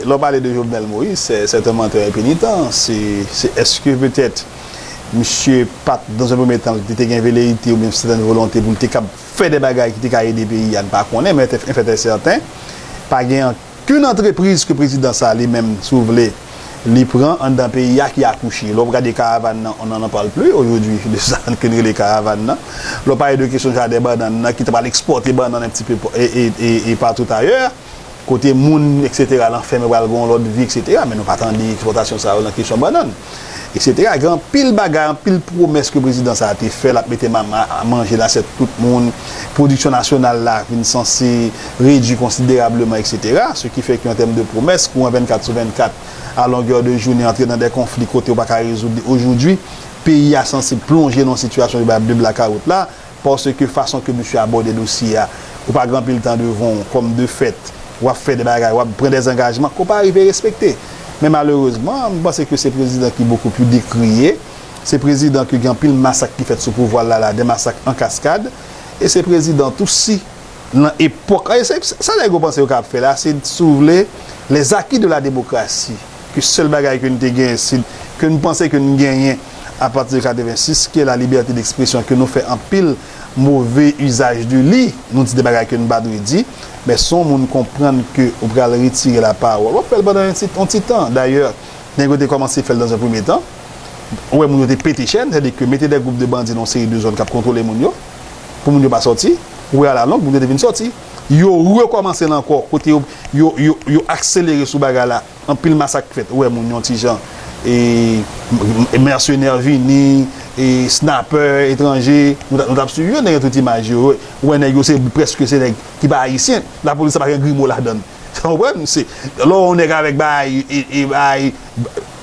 lè w pale de Jovenel Moïse, c'est, c'est un menteur impénitent. Se, se, èske petèt misye pa t, dans un premier temps, li te gen veleyite oubyen sètèn volonte pou l te kab fè de bagay ki te ka ede peyi a, n pa konnen, men en fait est certain, pa gen okenn antrepriz ke prezidan sa li menm, si w vle, li pran anndan peyi a ki akouche. Lè w gade karavàn nan, on n'en parle plus aujourd'hui de sa ke n rele karavàn nan. Lè w pale de kesyon jaden bannann nan ki ta pral ekspòte bannann un petit peu e, e, e, e partout ailleurs, kote moun, et cetera, nan fèmen pral gen yon lòt vi, et cetera. Men nou pa tande ekspòtasyon sa yo nan kesyon bannann, et cetera. Gen anpil bagay, anpil pwomès ke prezidan sa a te fè, l ap mete ma-, ma-, manje nan asyèt tout moun, pwodiksyon nasyonal la vin sanse redui konsiderableman, et cetera. Ce qui fait que, en termes de promès, kouran vennkat sou vennkat, à longueur de journée, antre nan de konfli kote yo pa ka rezoud li. Aujourd'hui, peyi a sanse plonje nan yon sitiyasyon de, de blakawout la, paske fason ke misye abòde dosye a, ou pa gen anpil tan devan w, kòm de fèt, w ap fè de bagay, w ap pran de zangajman ke w pa rive respekte. Men malerezman, m panse ke se prezidan ki beaucoup plus décrié, se prezidan ke gen anpil masak ki fèt sou pouvwa l la, la, de masak an kaskad, e se prezidan tou si nan epòk, e se, sa nèg yo panse yo ka ap fè la, se, si w vle, les acquis de la démocratie, ke sèl bagay ke n te genyen, se ke n panse ke n genyen apati de katrevensis, ki la libète d'ekspresyon, ke nou fè anpil move izaj de li, nou di de bagay ke n pa dwe di, men si yon moun konprann ke ou pral retire lapawòl, w ap fè l pandan yon ti, yon ti tan. Dayè, nèg yo te kòmanse fè l dans un premier temps. Ou wè moun yo te pete chèn, sètadi ke mete de gwoup de bandi nan yon seri de zòn k ap kontwole moun yo, pou moun yo pa sòti. Ou wè alalong, moun yo te vin sòti. Yo rekòmanse l ankò, kote yo, yo, yo, yo akselere sou bagay la. Anpil masak fèt. Ou wè moun yon ti jan, e, m-, m-, mèsenè vini, e, snapè etranje, nou t ap, nou t ap swiv yo, nèg yo tout imaj yo. Ou wè nèg yo se, prèske se nèg ki pa ayisyen. Lapolis sa pa gen grimo ladan l. Sa w konprann? Se, lè w wè yon nèg avèk bagay, e, e, bagay,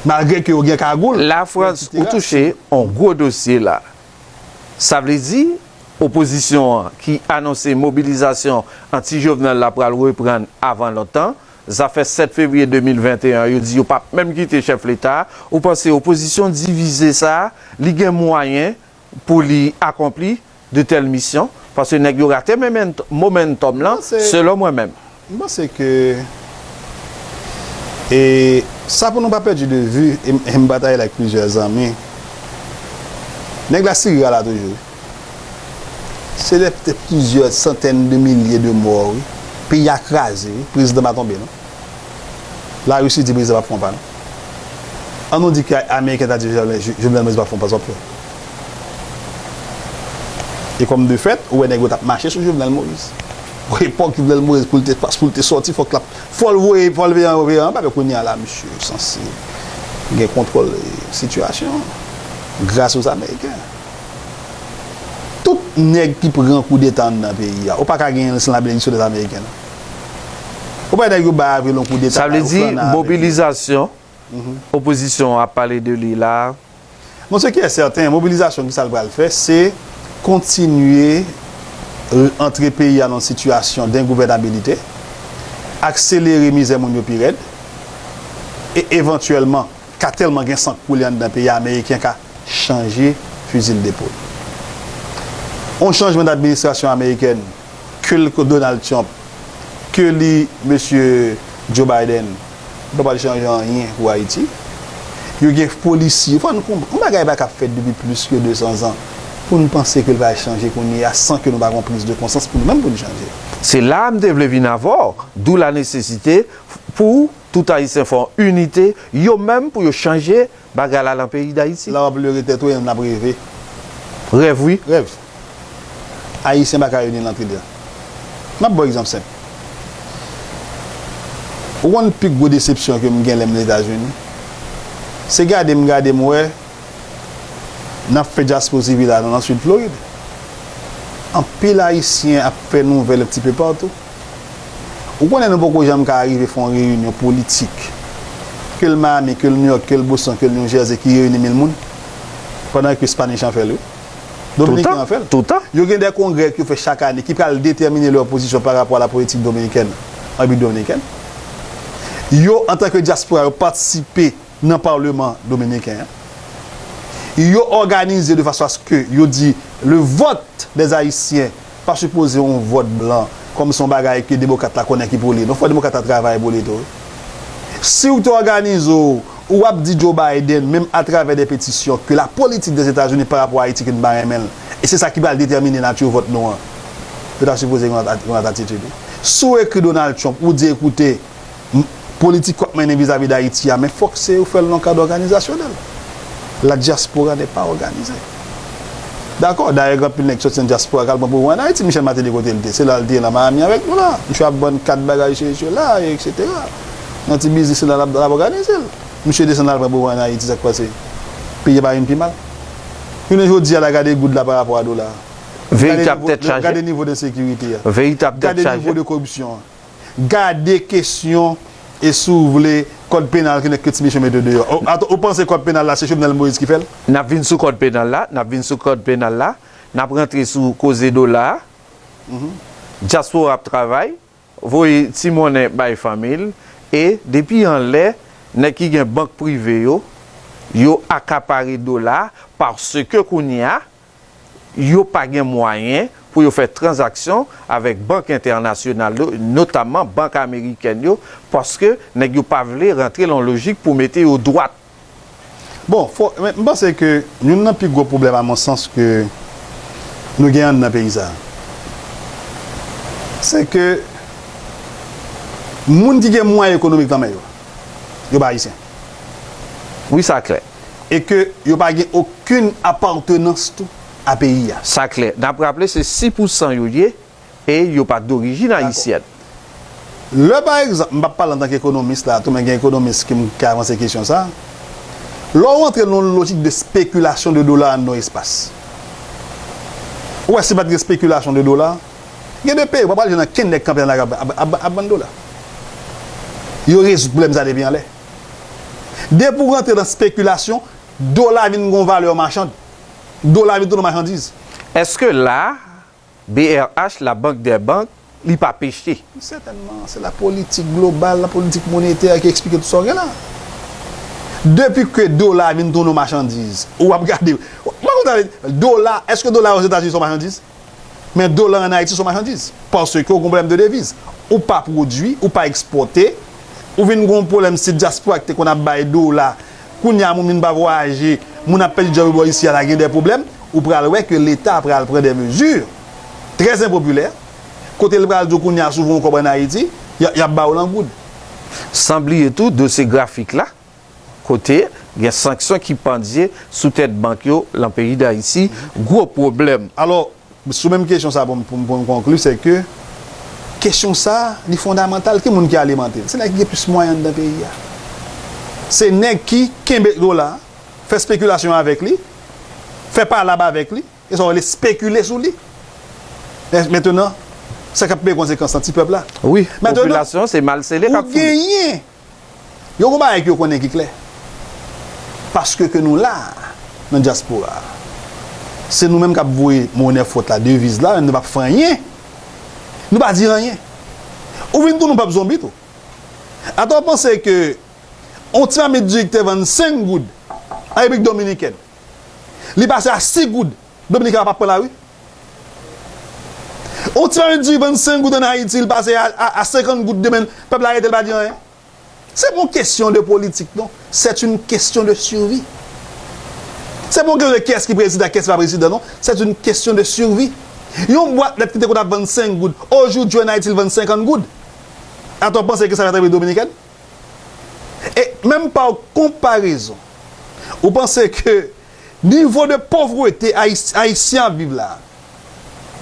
malgre ke yo gen kagoul, Lafrans, ou touche yon gwo dosye la. Sa vle di, opozisyon an ki anonse mobilizasyon anti-Jovenel la pral reprann avan lontan, zafè sèt fevriye de mil venteyen an, yo di yo p ap menm kite chèf Leta. Ou panse opozisyon divize sa a, li gen mwayen pou li akonpli de tèl misyon? Paske nèg yo rate momen-, momentum lan, selon mwen menm. M panse ke, e, sa pou nou pa pèdi de vi, e m, e m batay la ak plizyè zanmi. Nèg la sirya la toujou. Se de, de plizyè santèn de milye de mò, wi. Peyi a kraze, wi. Prezidan pa tonbe, non. Larisi di prezidan p ap fè yon pa, non. An nou di ke Ameriken ta di Jovenel, Jovenel Moïse p ap fè yon pa, sa w ap fè? E kòm de fèt, ou wè nèg yo t ap mache sou Jovenel Moïse. Epòk Jovenel Moïse, pou l te, pou l te sòti, fòk l ap, fò l voye, fò l veye, veye anba, men kounye a la, misye sanse gen kontwòl, e, sitiyasyon an, gras aux Américains. Tout nèg ki pran koudeta anndan peyi a, ou pa ka genyen l san labenediksyon dèt ameriken, non. Ou pa wè nèg yo bay avril yon koudeta, Sa vle di, mobilizasyon, opozisyon an ap pale de li la. Non, ce qui est certain, mobilizasyon, ki sa l pral fè, se kontinye antre peyi a nan sitiyasyon dengouvènabilite, akselere mizè moun yo pi rèd, e evantyèlman, ka tèlman gen san k koule anndan peyi a, Ameriken ka chanje fizi l depo l. Yon chanjman d administrasyon amerikèn, ke l Donald Trump, ke li mesye Joe Biden, pa pral chanje anyen pou Ayiti. Yo gen polisi, fò n konprann, yon bagay pa ka fèt depi plis ke de san zan, pou n panse ke l va chanje kounye a san ke nou pa gen yon priz de konsyans pou nou menm pou n chanje. Se la a m te vle vin avè w, d'où la nécessité pou tout Ayisyen fè yon inite, yo menm pou yo chanje bagay la nan peyi Dayiti. La w ap lere tèt ou e n ap reve. Rèv, wi. Rèv. Ayisyen pa ka reyini nan tribinal. M ap ba w egzanp senp. Ou konn pi gwo desepsyon ke m gen lè m Etazini? Se gade m gade m wè n ap fè dyaspora sivil la nan Sid Florid. Anpil Ayisyen ap fè nouvèl yon ti pe patou. Ou konnen nou poko janm ka rive fè yon reyinyon politik, ke l Miami, ke l New York, ke l Boston, ke l New Jersey, ki reyini mil moun, pandan ke Spanish an fè l, wi. Dominiken an fè l. Toutan. Yo gen de kongrè ke yo fè chak ane ki pral detèmine lè pozisyon pa rapò a la politik dominikèn an Repiblik Dominikèn. Yo, antanke dyaspora, yo patisipe nan Paleman dominiken an. Yo òganize de fason a ce que yo di le vote des Haïtiens pa sipoze yon vòt blan, kòm se yon bagay ke demokrat la konnen ki pou li. Non, fò demokrat la travay pou li tou. Si w te òganize w, ou ap di Joe Biden, menm atravè de petisyon, ke la politik dèzetazini pa rapò a Ayiti ke n pa renmen l. E se sa ki pral detèmine nati vòt nou an. Yo ta sipoze gen yon at- yon lòt atitid. Si w ekri Donald Trump, ou di, ekoute, m- politik w ap mennen vizavi Dayiti a, men fòk se ou fè l nan kad òganizasyonèl. La diaspora n'est pas organisée. Dakò, dayè gen anpil nèg ki sòti nan dyaspora k al pran pouvwa an Ayiti, Michel Martelly kote l te? Se la l te ye nan Miami avèk nou la. Misye ap vann kat bagay se se la, etsetera. Nan ti biznis li la, l ap l ap òganize l. Misye desann al pran pouvwa an Ayiti, sa k pase? Peyi a pa vin pi mal. Jounen jodi a la, gade goud la pa rapò a dola. Veritab tèt chaje. Gade nivo de ensekirite a. Veritab tèt chaje. Gade nivo de koripsyon an. Gade kesyon, e si w vle, kòd penal ke nèg ke Ti Michel mete deyò. Ou, atò, ou panse kòd penal la se Jovenel Moïse ki fè l? N ap vin sou kòd penal la, n ap vin sou kòd penal la, n ap rantre sou koze dola a. Dyaspora ap travay, voye ti monnen bay fanmi l, e depi anlè, nèg ki gen bank prive yo, yo akapare dola, paske kounye a, yo pa gen mwayen pou yo fè tranzaksyon avèk bank entènasyonal yo, notamman bank amerikèn yo, paske nèg yo pa vle rantre nan lojik pou mete yo dwat. Bon, fò, men m panse ke youn nan pi gwo pwoblèm, a mon sans, ke nou gen anndan peyi sa a, se ke moun ki gen mwayen ekonomik nan men yo, yo pa ayisyen. Wi, sa klè. E ke yo pa gen okenn apatnans tou a peyi a. Sa klè. N ap raple, se sis pousan yo ye e yo pa dorijin ayisyèn. Lè, pa egzanp, m p ap pale antanke ekonomis la tou, men gen ekonomis ki m ka avanse kesyon sa. Lè w antre nan yon lojik de spekilasyon de dola anndan yon espas, ou wè, si pa t gen spekilasyon de dola, gen de peyi, ou pa pral jwenn ankenn nèg kanpe nan lari ap, ap, ap, ap vann dola. Yo rezoud pwoblèm sa depi anlè. Depi w rantre nan spekilasyon, dola vin gen yon valè machann. Dola vin tounen yon machandiz. Èske la, B R H, la bank dè bank, li pa peche? Sètènman, se la politik global, la politik monetè ki eksplike tout sa w gen la. Depi ke dola vin tounen yon machandiz, ou ap gade, mwen kontan, dola, èske dola Ozetazini se yon machandiz? Men dola an Ayiti se yon machandiz. Paske w gen yon pwoblèm de deviz. Ou pa pwodui, ou pa ekspòte, ou vin gen yon pwoblèm, se dyaspora ki te konn ap bay dola. Kounye a, moun vin pa vwayaje, moun ap pèdi djòb yo bò isi a la, gen de pwoblèm. Ou pral wè ke Leta pral pran de mezi trè enpopilè, kote l pral di w kounye a, si w voye yon kòb ann Ayiti, y a, y ap ba w l an goud. San bliye tou, dosye grafik la, kote gen sanksyon ki pandye sou tèt bank yo lan peyi Dayiti, gwo pwoblèm. Alò, sou menm kesyon sa, pou m, pou m, pou m konkli, se ke kesyon sa, li fondamantal. Ki moun ki alimante l? Se nèg ki gen plis mwayen anndan peyi a. Se nèg ki kenbe dola, fè spekilasyon avèk li, fè palab avèk li, e sa w rele spekile sou li. Men, mentenan, sa k ap peye konsekans lan, ti pèp la. Wi, popilasyon, se mal sele k ap foule. Mentenan, ou genyen Yo gon bagay ke yo konnen ki klè. Paske ke nou la, nan dyaspora a, se nou menm k ap voye monè fwòt la, deviz la, men nou p ap fè anyen. Nou pa di anyen. Ou vin tounen yon pèp zonbi tou. Atò w panse ke yon ti mamit diri ki te vann senk goud an Repiblik Dominikèn, li pase a sis goud, Dominiken an p ap pran lari? Yon ti mamit diri vann senk goud ann Ayiti, li pase a, a, a senkant goud demen, pèp la rete, li pa di anyen. Se pa yon kesyon de politik, non. C'est une question de survie. Se pa yon kesyon de kiyès ki prezidan, kiyès ki pa prezidan, non. C'est une question de survie. Yon bwat lèt ki te konn ap vann senk goud, aujourd'hui ann Ayiti, li vann senkant goud. Atò w panse ke sa fèt an Repiblik Dominikèn? Menm pa konparezon, ou panse ke nivo de povrete Ayis- Ayisyen ap viv la,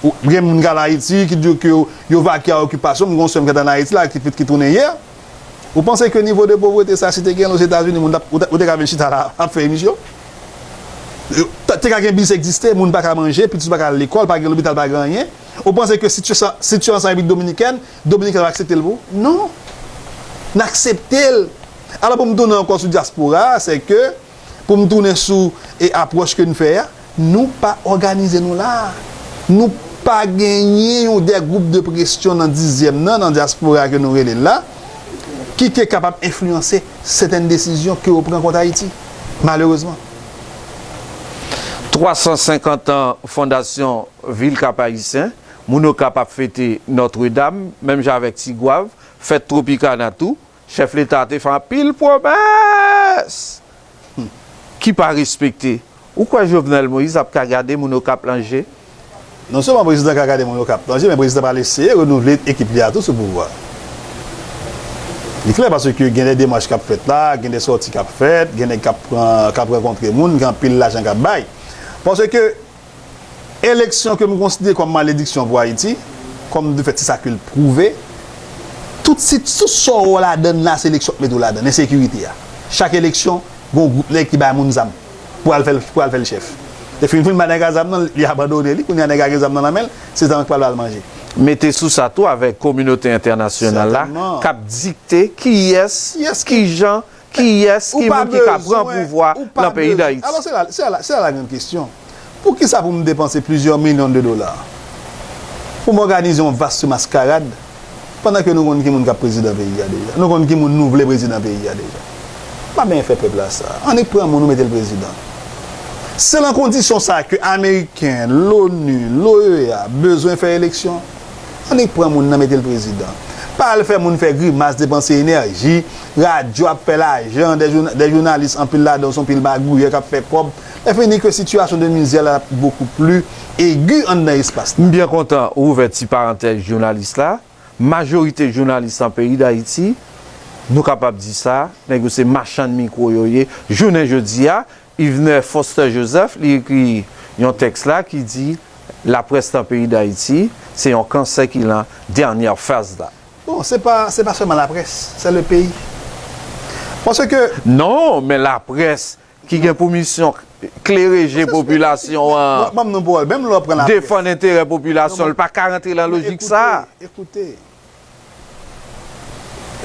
ou- gen moun k al Ayiti ki di w ke yo, yo vake a okipasyon, m gen yon sè m k t ann Ayiti la ki, ki tounen yè. Ou panse ke nivo de povrete sa, si te gen l Ozetazini, moun t ap- ou te- ou te ka vin chita la ap fè emisyon? Te ka gen biznis egziste, moun pa ka manje, pitit pa ka al lekòl, pa gen lopital, pa gen anyen. Ou panse ke si tu es en Repiblik Dominikèn, Dominiken ap aksepte l pou ou? Non. N aksepte l. Alò, pou m tounen ankò sou dyaspora a, se ke pou m tounen sou e apwòch ke n fè a, nou pa òganize nou la. Nou pa genyen yon de gwoup de presyon nan dizyèm nan, nan dyaspora ke nou rele l la, ki te kapab enfliyanse sètèn desizyon ke yo pran kont Ayiti, malerezman. Twa san senkant an Fondasyon Vil Kap Ayisyen, moun Okap ap fete Nòtredam, menm jan avèk Tigwav, fèt Tropicana tou, chèf leta a te fè anpil pwomès ki pa respekte. Ou kwè Jovenel Moïse ap ka gade moun Okap lan je? Non sèlman prezidan ka gade moun Okap lan je, men prezidan pral eseye renouvle ekip li a tou sou pouvwa. Li klè paske gen de demach k ap fèt la, gen de sòti k ap fèt, gen nèg k ap pran, k ap rankontre moun, gen anpil lajan k ap bay. Paske eleksyon ke m konsidere kòm malediksyon pou Ayiti, kòm de fèt se sa ke l pwouve, tout si, tout sa w wè ladan l la, se eleksyon k mete w ladan l, ensekirite a. Chak eleksyon, gen yon gwoup nèg ki bay moun zam pou al fè l, pou al fè l chèf. Epi yon fin bay nèg a zam nan, li abandone li, kounye a nèg a gen zam nan nan men l, se zam nan k pral ba l manje. Mete sou sa tou avèk kominote entènasyonal la k ap dikte kiyès, kijan, kiyès, ki moun ki ka pran pouvwa lan peyi Dayiti. Alò se la, se la, se la lagrann kesyon. Poukisa pou m depanse plizyè milyon de dola pou m òganize yon vas maskarad pandan ke nou konn ki moun k ap prezidan peyi a deja? Nou konn ki moun nou vle prezidan peyi a deja. M pa benyen fè pèp la sa. Annik pran moun nou mete l prezidan. Se lan kondisyon sa ke Ameriken, Loni, l'OEA bezwen fè eleksyon. Annik pran moun nan mete l prezidan. Pa al fè moun fè grimas, depanse enèji, radyo ap fè lajan, de jounalis anpil ladan yo se yon pil magouyè k ap fè kòb. Lè fini ke sitiyasyon de mizè la ap bokou pli egi anndan espas la. M byen kontan ou ouvè ti parantèz jounalis la. Majorite jounalis an peyi Dayiti, nou kapab di sa, nèg yo se machann mikwo yo ye. Jounen jodi a, Yvner Foster Joseph, li ekri yon tèks la ki di laprès nan peyi Dayiti se yon kansè ki lan dènyè faz la. Bon, se pa, se pa sèlman laprès, se le peyi. Paske. Non, men laprès ki gen pou misyon klere je popilasyon an, defann enterè popilasyon, li pa ka rantre lan lojik sa. Écoutez,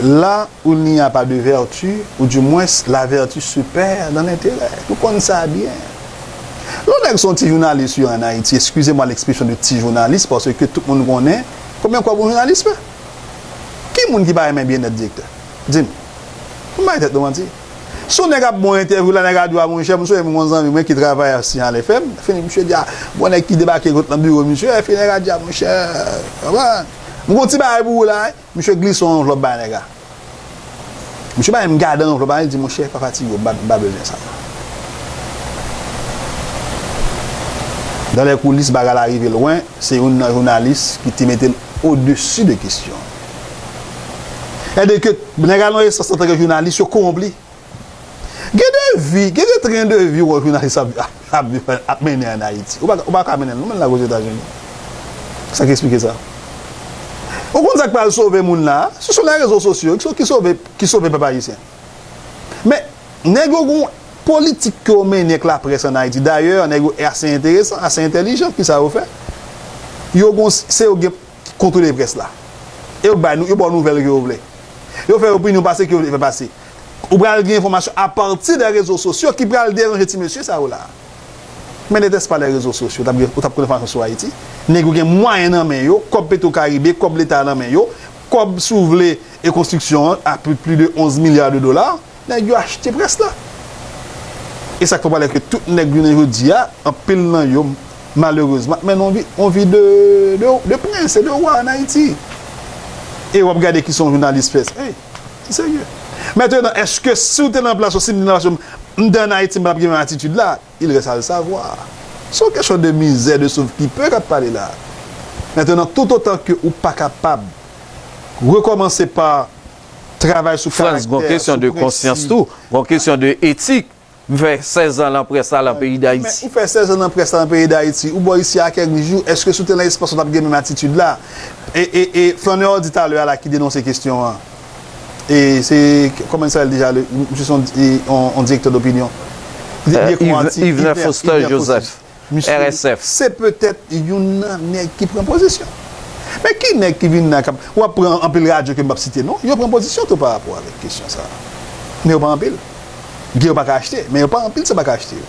là où il n'y a pas de vertu, ou du moins la vertu se perd dans l'intérêt. Nou konn sa byen. Lè yon nèg se yon ti jounalis wi an Ayiti, excusez-moi l'expression de ti jounalis, paske tout moun konnen konbyen kòb yon jounalis fè. Ki moun ki pa renmen byennèt direktè? Di m. Pou m bay tèt nou manti. Si yon nèg ap ba w entèvyou la, nèg a di w a monchè, m sonje m gon zanmi mwen ki travay a Signal F M, fini misye di a, gon nèg ki debake kot nan biwo misye, epi nèg a di a monchè, konprann? M gon ti bagay pou ou la wi, misye glise yon anvlòp bay nèg la. Misye bay m gade anvlòp la, li di monchè, pa fatige w, m pa, m pa bezwen sa. Dan lè koulis, bagay la rive lwen, se youn nan jounalis ki te mete l odesi de kesyon. Sètadi ke nèg la nan esans antanke jounalis, yo kowonp li. Gen de vi, gen de tren de vi w wè jounalis ap, ap, ap, ap mennen ann Ayiti. Ou pa, ou pa ka mennen l non, menm lage Ozetazini. Sa k esplike sa? Ou konn sa k pral sove moun la? Se sou lè rezo sosyo ki sove, ki sove pèp ayisyen. Men, nèg yo gon politik ke yo mennen ak laprès ann Ayiti. Dayè, nèg yo ase enteresan, ase entèlijan. Kisa yo fè? Yo gon, se yo gen kontwole près la. E yo bay nou, yo ba w nouvèl ke yo vle. Yo fè opinyon pase ke yo vle fè pase. Ou pral gen enfòmasyon apati de rezo sosyo ki pral deranje ti mesye sa yo la. Men n'était-ce pas les réseaux sociaux, ou t ap gen, ou t ap konn enfòmasyon sou Ayiti. Nèg yo gen mwayen nan men yo, kòb Petro Caribe, kòb leta nan men yo, kòb si w vle e konstriksyon an a pli, pli de onz milya de dola, nèg yo achte près la. E sa k fè w pale ke tout nèg jounen jodi a, anpil nan yo, malerezman, ap mennen yon vi, yon vi de, de, de prens e de wa ann Ayiti. E w ap gade kisa yon jounalis fè. Ey, se serye. Mentnan, èske si w te nan plas yo, si m te nan plas yo, m te ann Ayiti, m pa t ap gen menm atitid la? Il reste à le savoir. Se yon kesyon de mizè, de sauve qui peut k ap pale la. Mentnan, toutotan ke ou pa kapab rekòmanse pa Travay sou karaktè, sou prensip. Frantz, gon kesyon de konsyans tou, gon kesyon de etik. M fè sèz an nan près la nan peyi Dayiti. Men ou fè sèz an nan près la nan peyi Dayiti, ou bò isi a kèk jou, èske si w te nan espas ou t ap gen menm atitid la? E, e, e Flanneur Hardy talè a la ki denonse kesyon an. E se, kòman sa l deja, le, misye se yon, e, yon, yon direktè dopinyon. Li, li ekri yon atik, Yvenè Foster Joseph, R S F. Misye se petèt youn nan nèg ki pran pozisyon. Men ki nèg ki vin la k ap, w ap pran anpil radyo ke m p ap site non, yo pran pozisyon tou pa rapò avèk kesyon sa a. Men yo pa anpil. Gen yo pa ka achte, men yo pa anpil sa pa ka achte yo.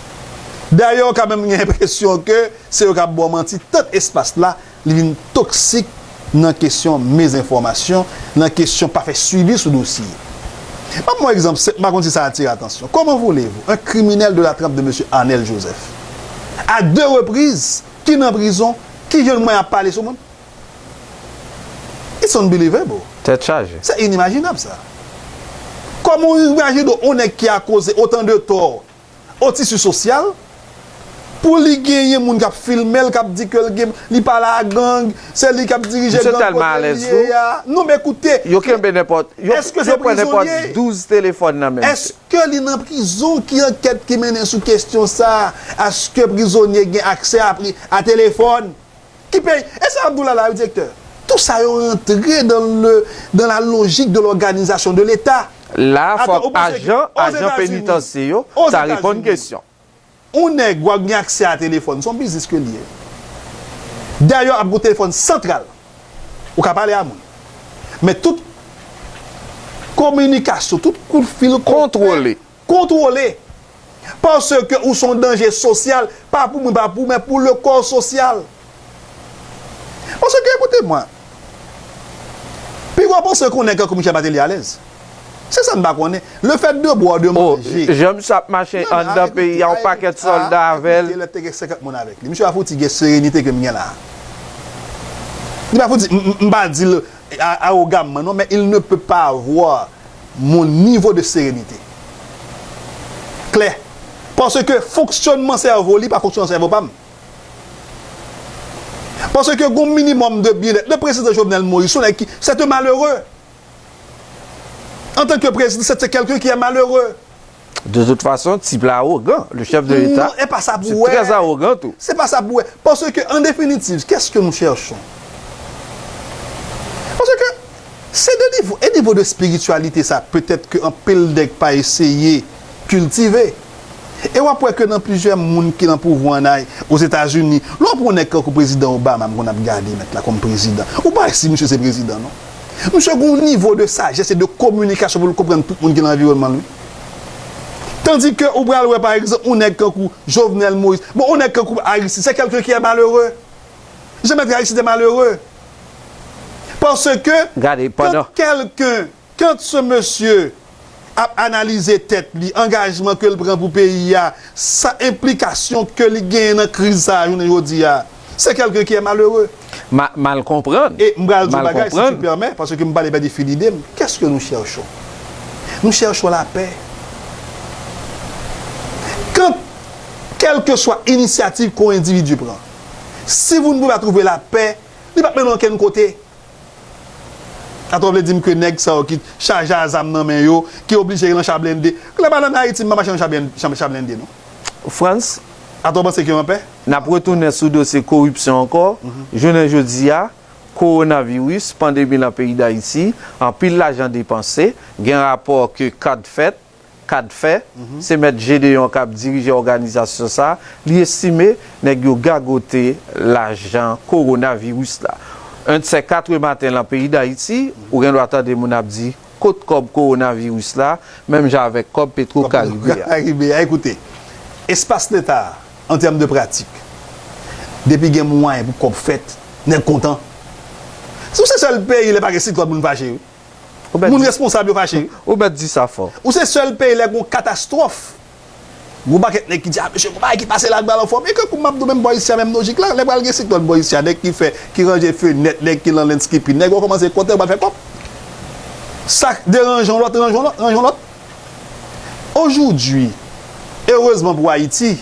Dayè, w ka menm gen enpresyon ke se yo k ap ba w manti, tant espas la, li vin toksik nan kesyon mezenfòmasyon, nan kesyon pa fè swivi sou dosye. M ap ba w egzanp senp, m pa konn si sa atire atansyon. Comment voulez-vous, un criminel de la trempe de Monsieur Arnel Joseph, à deux reprises, ki nan prizon, ki jwenn mwen ap pale sou moun? It's unbelievable. Tèt chaje. Se inimajinab sa. Kòman w imajine w, yon nèg ki akoze otan de tò o tisi sosyal, pou li genyen moun k ap filme l, k ap di ke l gen, li pa la gang, se li k ap dirije gang kote li ye a. Non, men koute, yo kenbe nenpòt, yo, yo pran nenpòt douz telefòn nan men misye. Èske li nan prizon? Ki ankèt ki mennen sou kesyon sa a? Èske prizonye gen aksè a pri-, a telefòn? Ki peyi? E sa Abdoullah la, wi, direktè. Tout sa yo rantre dans le, dans la logique de l'organisation de l'État. La, fòk ajan, ajan penitansye yo ta reponn kesyon. Yon nèg w ap gen aksè a telefòn, se yon biznis ke l ye. Dayè, ap gen telefòn santral. Ou ka pale a moun. Men tout kominikasyon, tout kout fil kontwole. Kontwole. Paske ou se yon danje sosyal, pa pou mwen, pa pou, men pou le corps social. Paske, écoutez-moi, piga w panse ke yon nèg tankou Michel Martelly alèz? Se sa m pa konnen. Le fait de boire, de manger. Jan misye ap mache anndan peyi a, yon pakèt sòlda avè l. Lè te gen senkant moun avèk li. Misye pa fouti gen serenite ke m gen la a. Li pa fouti, m, m, m pa di l a-, awogamman, non, men il ne peut pas avoir mon niveau de sérénité. Klè. Paske fonksyònman sèvo li pa fonksyònman sèvo pa m. Paske gon minimòm de byennèt. Le président Jovenel Moïse, se yon nèg ki, c'est un malheureux. En tant que président, c'est quelqu'un qui est malheureux. De toute façon, tip la awogan, le chef de l'État, c'est très arrogant tou. Se pa sa pou wè. Paske, en définitive, qu'est-ce que nous cherchons? Paske, se de nivo, e nivo de espirityalite sa, petèt ke anpil nèg pa eseye kiltive. E w ap wè ke nan plizyè moun ki nan pouvwa an Ay-, Ozetazini, lè w ap wè yon nèg tankou prezidan Obama, m konn ap gade mèt la kòm prezidan. Ou pa wè si misye se prezidan, non. Misye gen yon nivo de sajès e de kominikasyon pou l konprann tout moun ki nan anviwònman l, wi. Tandis que ou pral wè, pa egzanp, yon nèg tankou Jovenel Moïse. Bon, yon nèg tankou Aristide, c'est quelqu'un qui est malheureux. Jean-Maître Aristide est malheureux. Parce que quand quelqu'un, quand ce monsieur ap analize tèt li, angajman ke l pran pou peyi a, sa enplikasyon ke li genyen nan kriz sa a jounen jodi a, c'est quelqu'un qui est malheureux. Ma-, mal konprann. E m pral di yon bagay, si tu permets, paske m pale pèdi fil ide m. Qu'est-ce que nous cherchons? Nous cherchons la paix. Quand, quelle que soit initiative qu'on individu prend, si vous ne pouvez pas trouver la paix, li p ap mennen w okenn kote. Atò w vle di m ke nèg sa yo ki chaje a zam nan men yo, ki oblije nan cha blende. Lè m al ann Ayiti, m pa mache nan cha blen-, cha, cha blende, non. Frantz, atò w panse ke yo anpè? N ap retounen sou dosye koripsyon ankò. Jounen jodi a, kowonaviris, pandemi nan peyi Dayiti, anpil lajan depanse, gen rapò ke kad fèt, kad fè, se mèt Gédéon k ap dirije òganizasyon sa a, li estime nèg yo gagote lajan kowonaviris la. Yon sè kat maten lan peyi Dayiti, ou gen dwa tande moun ap di, kot kòb kowonaviris la, menm jan avèk kòb Petro Karibe a. Karibe a, ekoute, espas Leta a, an tèm de pratik, depi gen mwayen pou kòb fèt, nèg kontan. Si w se sèl peyi, lè pa gen siklòn, moun fache, wi. Moun responsab yo fache, wi. Ou mèt di sa fò. Ou se sèl peyi lè gon katastwòf. Gon pakèt nèg ki di, "A, mesye, gon bagay ki pase la, l pral anfòm." E ke kou m ap di w menm bò isi a, menm lojik la, lè pral gen siklòn bò isi a, nèg ki fè, ki ranje fenèt, nèg ki nan landscaping, nèg yo kòmanse kontan, yo pral fè kòb. Sa k deranje yon lòt, ranje yon lòt, ranje yon lòt. Aujourd'hui, erezman pou Ayiti,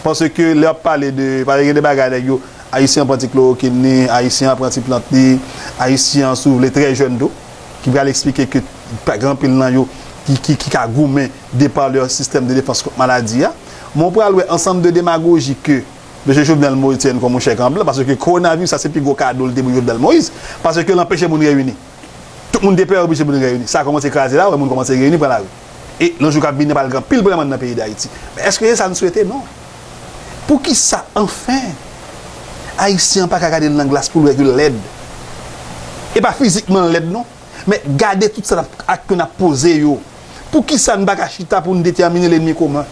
paske lè w ap pale de, pale gen de bagay nèg yo, Ayisyen an pran ti klowokinn li, Ayisyen an pran ti plant li, Ayisyen an, si w vle, trè jèn tou, ki pral eksplike ke Pa gen anpil nan yo ki, ki, ki ka goumen de par leur système de défense kont maladi a. Men w pral wè ansanm de demagoji ke mesye Jovenel Moïse te jwenn kòm yon chèk an blan, paske kowonaviris sa se pi gwo kado l te pou Jovenel Moïse, paske l anpeche moun reyini. Tout moun te pè, anpeche moun reyini. Sa kòmanse kraze la, w wè moun kòmanse reyini, pran lari. E nan jou k ap vini, pral gen anpil pwoblèm anndan peyi Dayiti. Men èske se sa n swete? Non. Poukisa, anfen, Ayisyen an pa ka gade l nan glas pou l wè ke l lèd? E pa fizikman l lèd, non. Men gade tout sa n ap, ak ke n ap poze yo. Poukisa n pa ka chita pou n detèmine lènmi komen?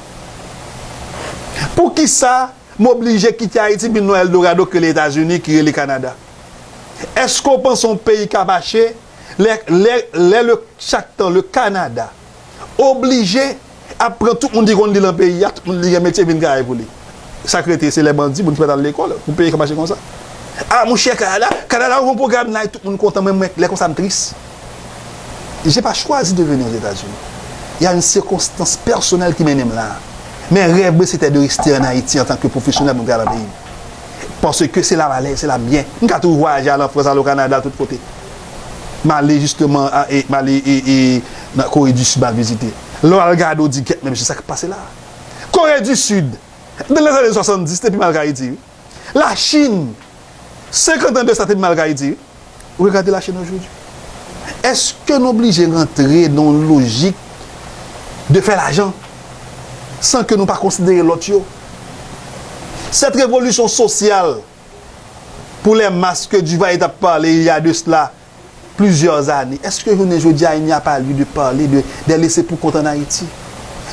Poukisa m oblije kite Ayiti, m vin nan Eldorado ki rele Etazini, ki rele Kanada? Èske w panse yon peyi ka mache lè, lè, lè le, chak tan le Kanada oblije ap pran tout moun ki konn li nan peyi a, tout moun ki gen metye vin travay pou li? Sa k rete, se lè bandi, moun ki pa t al lekòl, pou peyi ka mache konsa. A, monchè, Kanada, Kanada, yon pwogram la, tout moun kontan, men mwen, lè konsa, m tris. J'ai pas choisi de venir aux États-Unis. Il y a une circonstance personnelle qui mennen m la. Men rèv mwen, se te de reste an Ayiti antanke pwofesyonèl pou m travay nan peyi m. Paske se la m alèz, se la m byen. M ka toujou vwayaje, al an Frans, al o Kanada, tout kote. M ale jisteman, a, e, m ale, e, e, nan Kore di Sid, m al vizite. Lè w al gade, w di, "Kèt, men mesye, sa k ap pase la a?" Kore di Sid, nan lèzane swasanndis, te pi mal k Ayiti, wi. Lachin, senkant an de sa, te pi mal k Ayiti, wi. Regardez la Chine aujourd'hui. Èske n oblije rantre nan yon lojik de fè lajan san ke nou pa konsidere lòt yo? Cette révolution sociale pour les masses que Duvalier t ap pale il y a de cela plusieurs années, èske jounen jodi a, il n'y a pas lieu de parler de, de laissés pour compte en Haïti?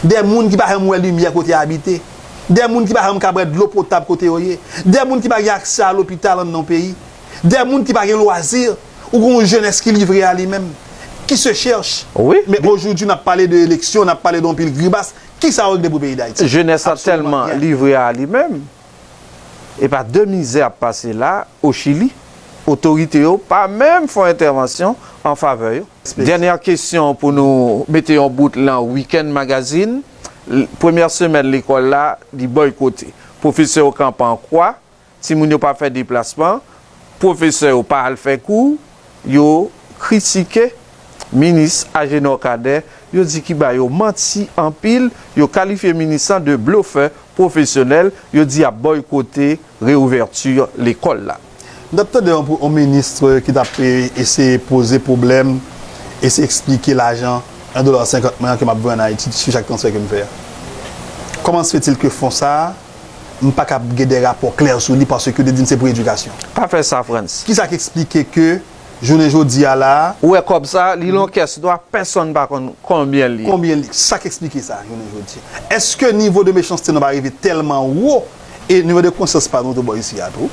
De moun ki pa janm wè limyè kote y abite. De moun ki pa janm ka bwè dlo potab kote yo ye. De moun ki pa gen aksè a lopital anndan yon peyi. De moun ki pa gen lwazi. Ou gen yon jenès ki livre a li menm, qui se cherche. Wi. Men ojoudwi, n ap pale de eleksyon, n ap pale de yon pil grimas. Kisa yo regle pou peyi Dayiti? Jenès la tèlman livre a li menm. E pa de mizè ap pase la, o Chili, otorite yo pa menm fè yon entèvansyon an favè yo. Dènyè kesyon pou nou mete yon bout lan Weekend Magazine. L-, premyè semèn lekòl la, li bòykote. Pwofesè yo kanpe an kwa, timoun yo pa fè deplasman, pwofesè yo pa al fè kou, yo kritike minis Agénor Cadet, yo di ki ba yo manti anpil, yo kalifye minis lan de blofè pwofesyonèl, yo di y ap bòykote reouvèti lekòl la. M t ap tande yon, yon minis ki t ap, e, eseye poze pwoblèm, eseye eksplike lajan en dola senkant mwen an ke m ap voye ann Ayiti sou chak transfè ke m fè a. Comment se fait-il que fon sa a, m pa ka gen de rapò klè sou li paske yo te di m se pou edikasyon? Pa fè sa, Frantz. Kisa k eksplike ke jounen jodi a la a, ou wè kòb sa, li lan kès nou a, pèsonn pa konn konbyen li ye. Konbyen li? Sa k eksplike sa, jounen jodi a? Èske nivo de mechanste nou pa rive tèlman wo e nivo de konsyans pa nou tou bò isi a tou?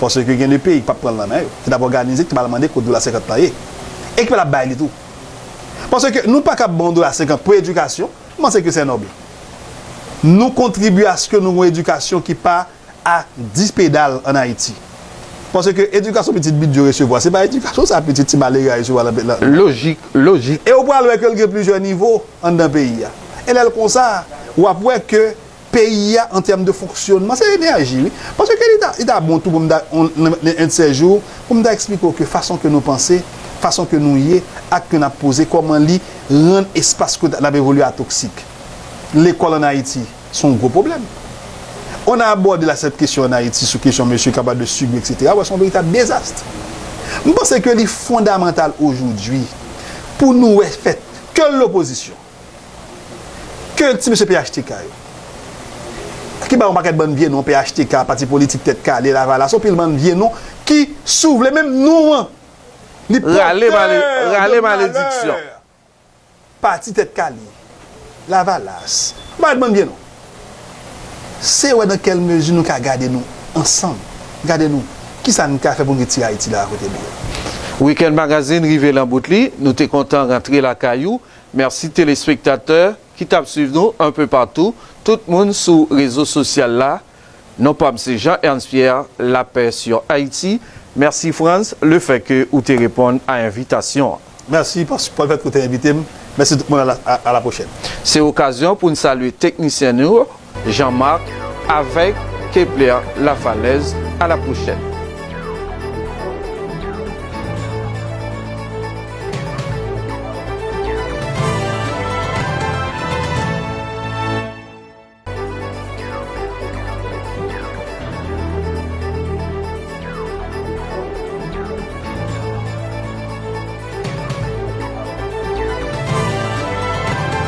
Paske gen de peyi ki p ap pran l nan men yo, ki t ap òganize, ki t ap al mande kote dola senkant lan ye. E ki pa t ap bay li tou. Paske nou pa ka ban yon dola senkant pou edikasyon, m panse ke se nòb. Nou kontribye aske nou gen yon edikasyon ki pa a dis pedal ann Ayiti. Paske edikasyon pitit Bidjo resevwa, se pa edikasyon sa pitit ti malere a resevwa nan, nan. Lojik, lojik. E w pral wè ke l gen plizyè nivo anndan peyi a. E lè l konsa, w ap wè ke peyi a, an tèm de fonksyonman, se enèji, wi. Paske li ta, li ta bon tou pou m ta, on, on, on, enn sèl jou, pou m ta eksplike w ke fason ke nou panse, fason ke nou ye, ak ke n ap poze, kòman li rann espas ke n ap evolye a toksik. Lekòl ann Ayiti, se yon gwo pwoblèm. On a abordé la, cette question en Haïti, sou kesyon mesye ki ap pale de Sugnu, et cetera. Wè, se yon veritab dezas. M panse ke li fondamantal ojoudwi pou nou wè fèt ke lopozisyon, ke ti mesye P H T K yo, ki bay yon pakèt bann vye non, P H T K, pati politik Tèt Kale, Lavalas, yon pil bann vye non, ki, si w vle, menm non an, li pòtè de malè. Rale malediksyon. Pati Tèt Kale, Lavalas, m pa ret bann vye non. Se wè nan kèl mezi nou ka gade nou ansanm, gade nou, kisa n ka fè pou n retire Ayiti la kote l ye. Weekend Magazine rive lan bout li, nou te kontan rantre lakay ou. Mèsi telespektatè ki t ap swiv nou enpe patou, tout moun sou rezo sosyal la. Non pa m se Jean Ernst Pierre, Lapè sur Haïti. Mèsi Frantz, lefètke ou te reponn a envitasyon an. Mèsi paske pou lefètke ou te envite m. Mèsi tout moun, a la, a, a la pwochèn. Se okazyon pou n salye teknisyen nou yo, Jean Marc, avèk Kepler Lafalaise. A la pwochèn.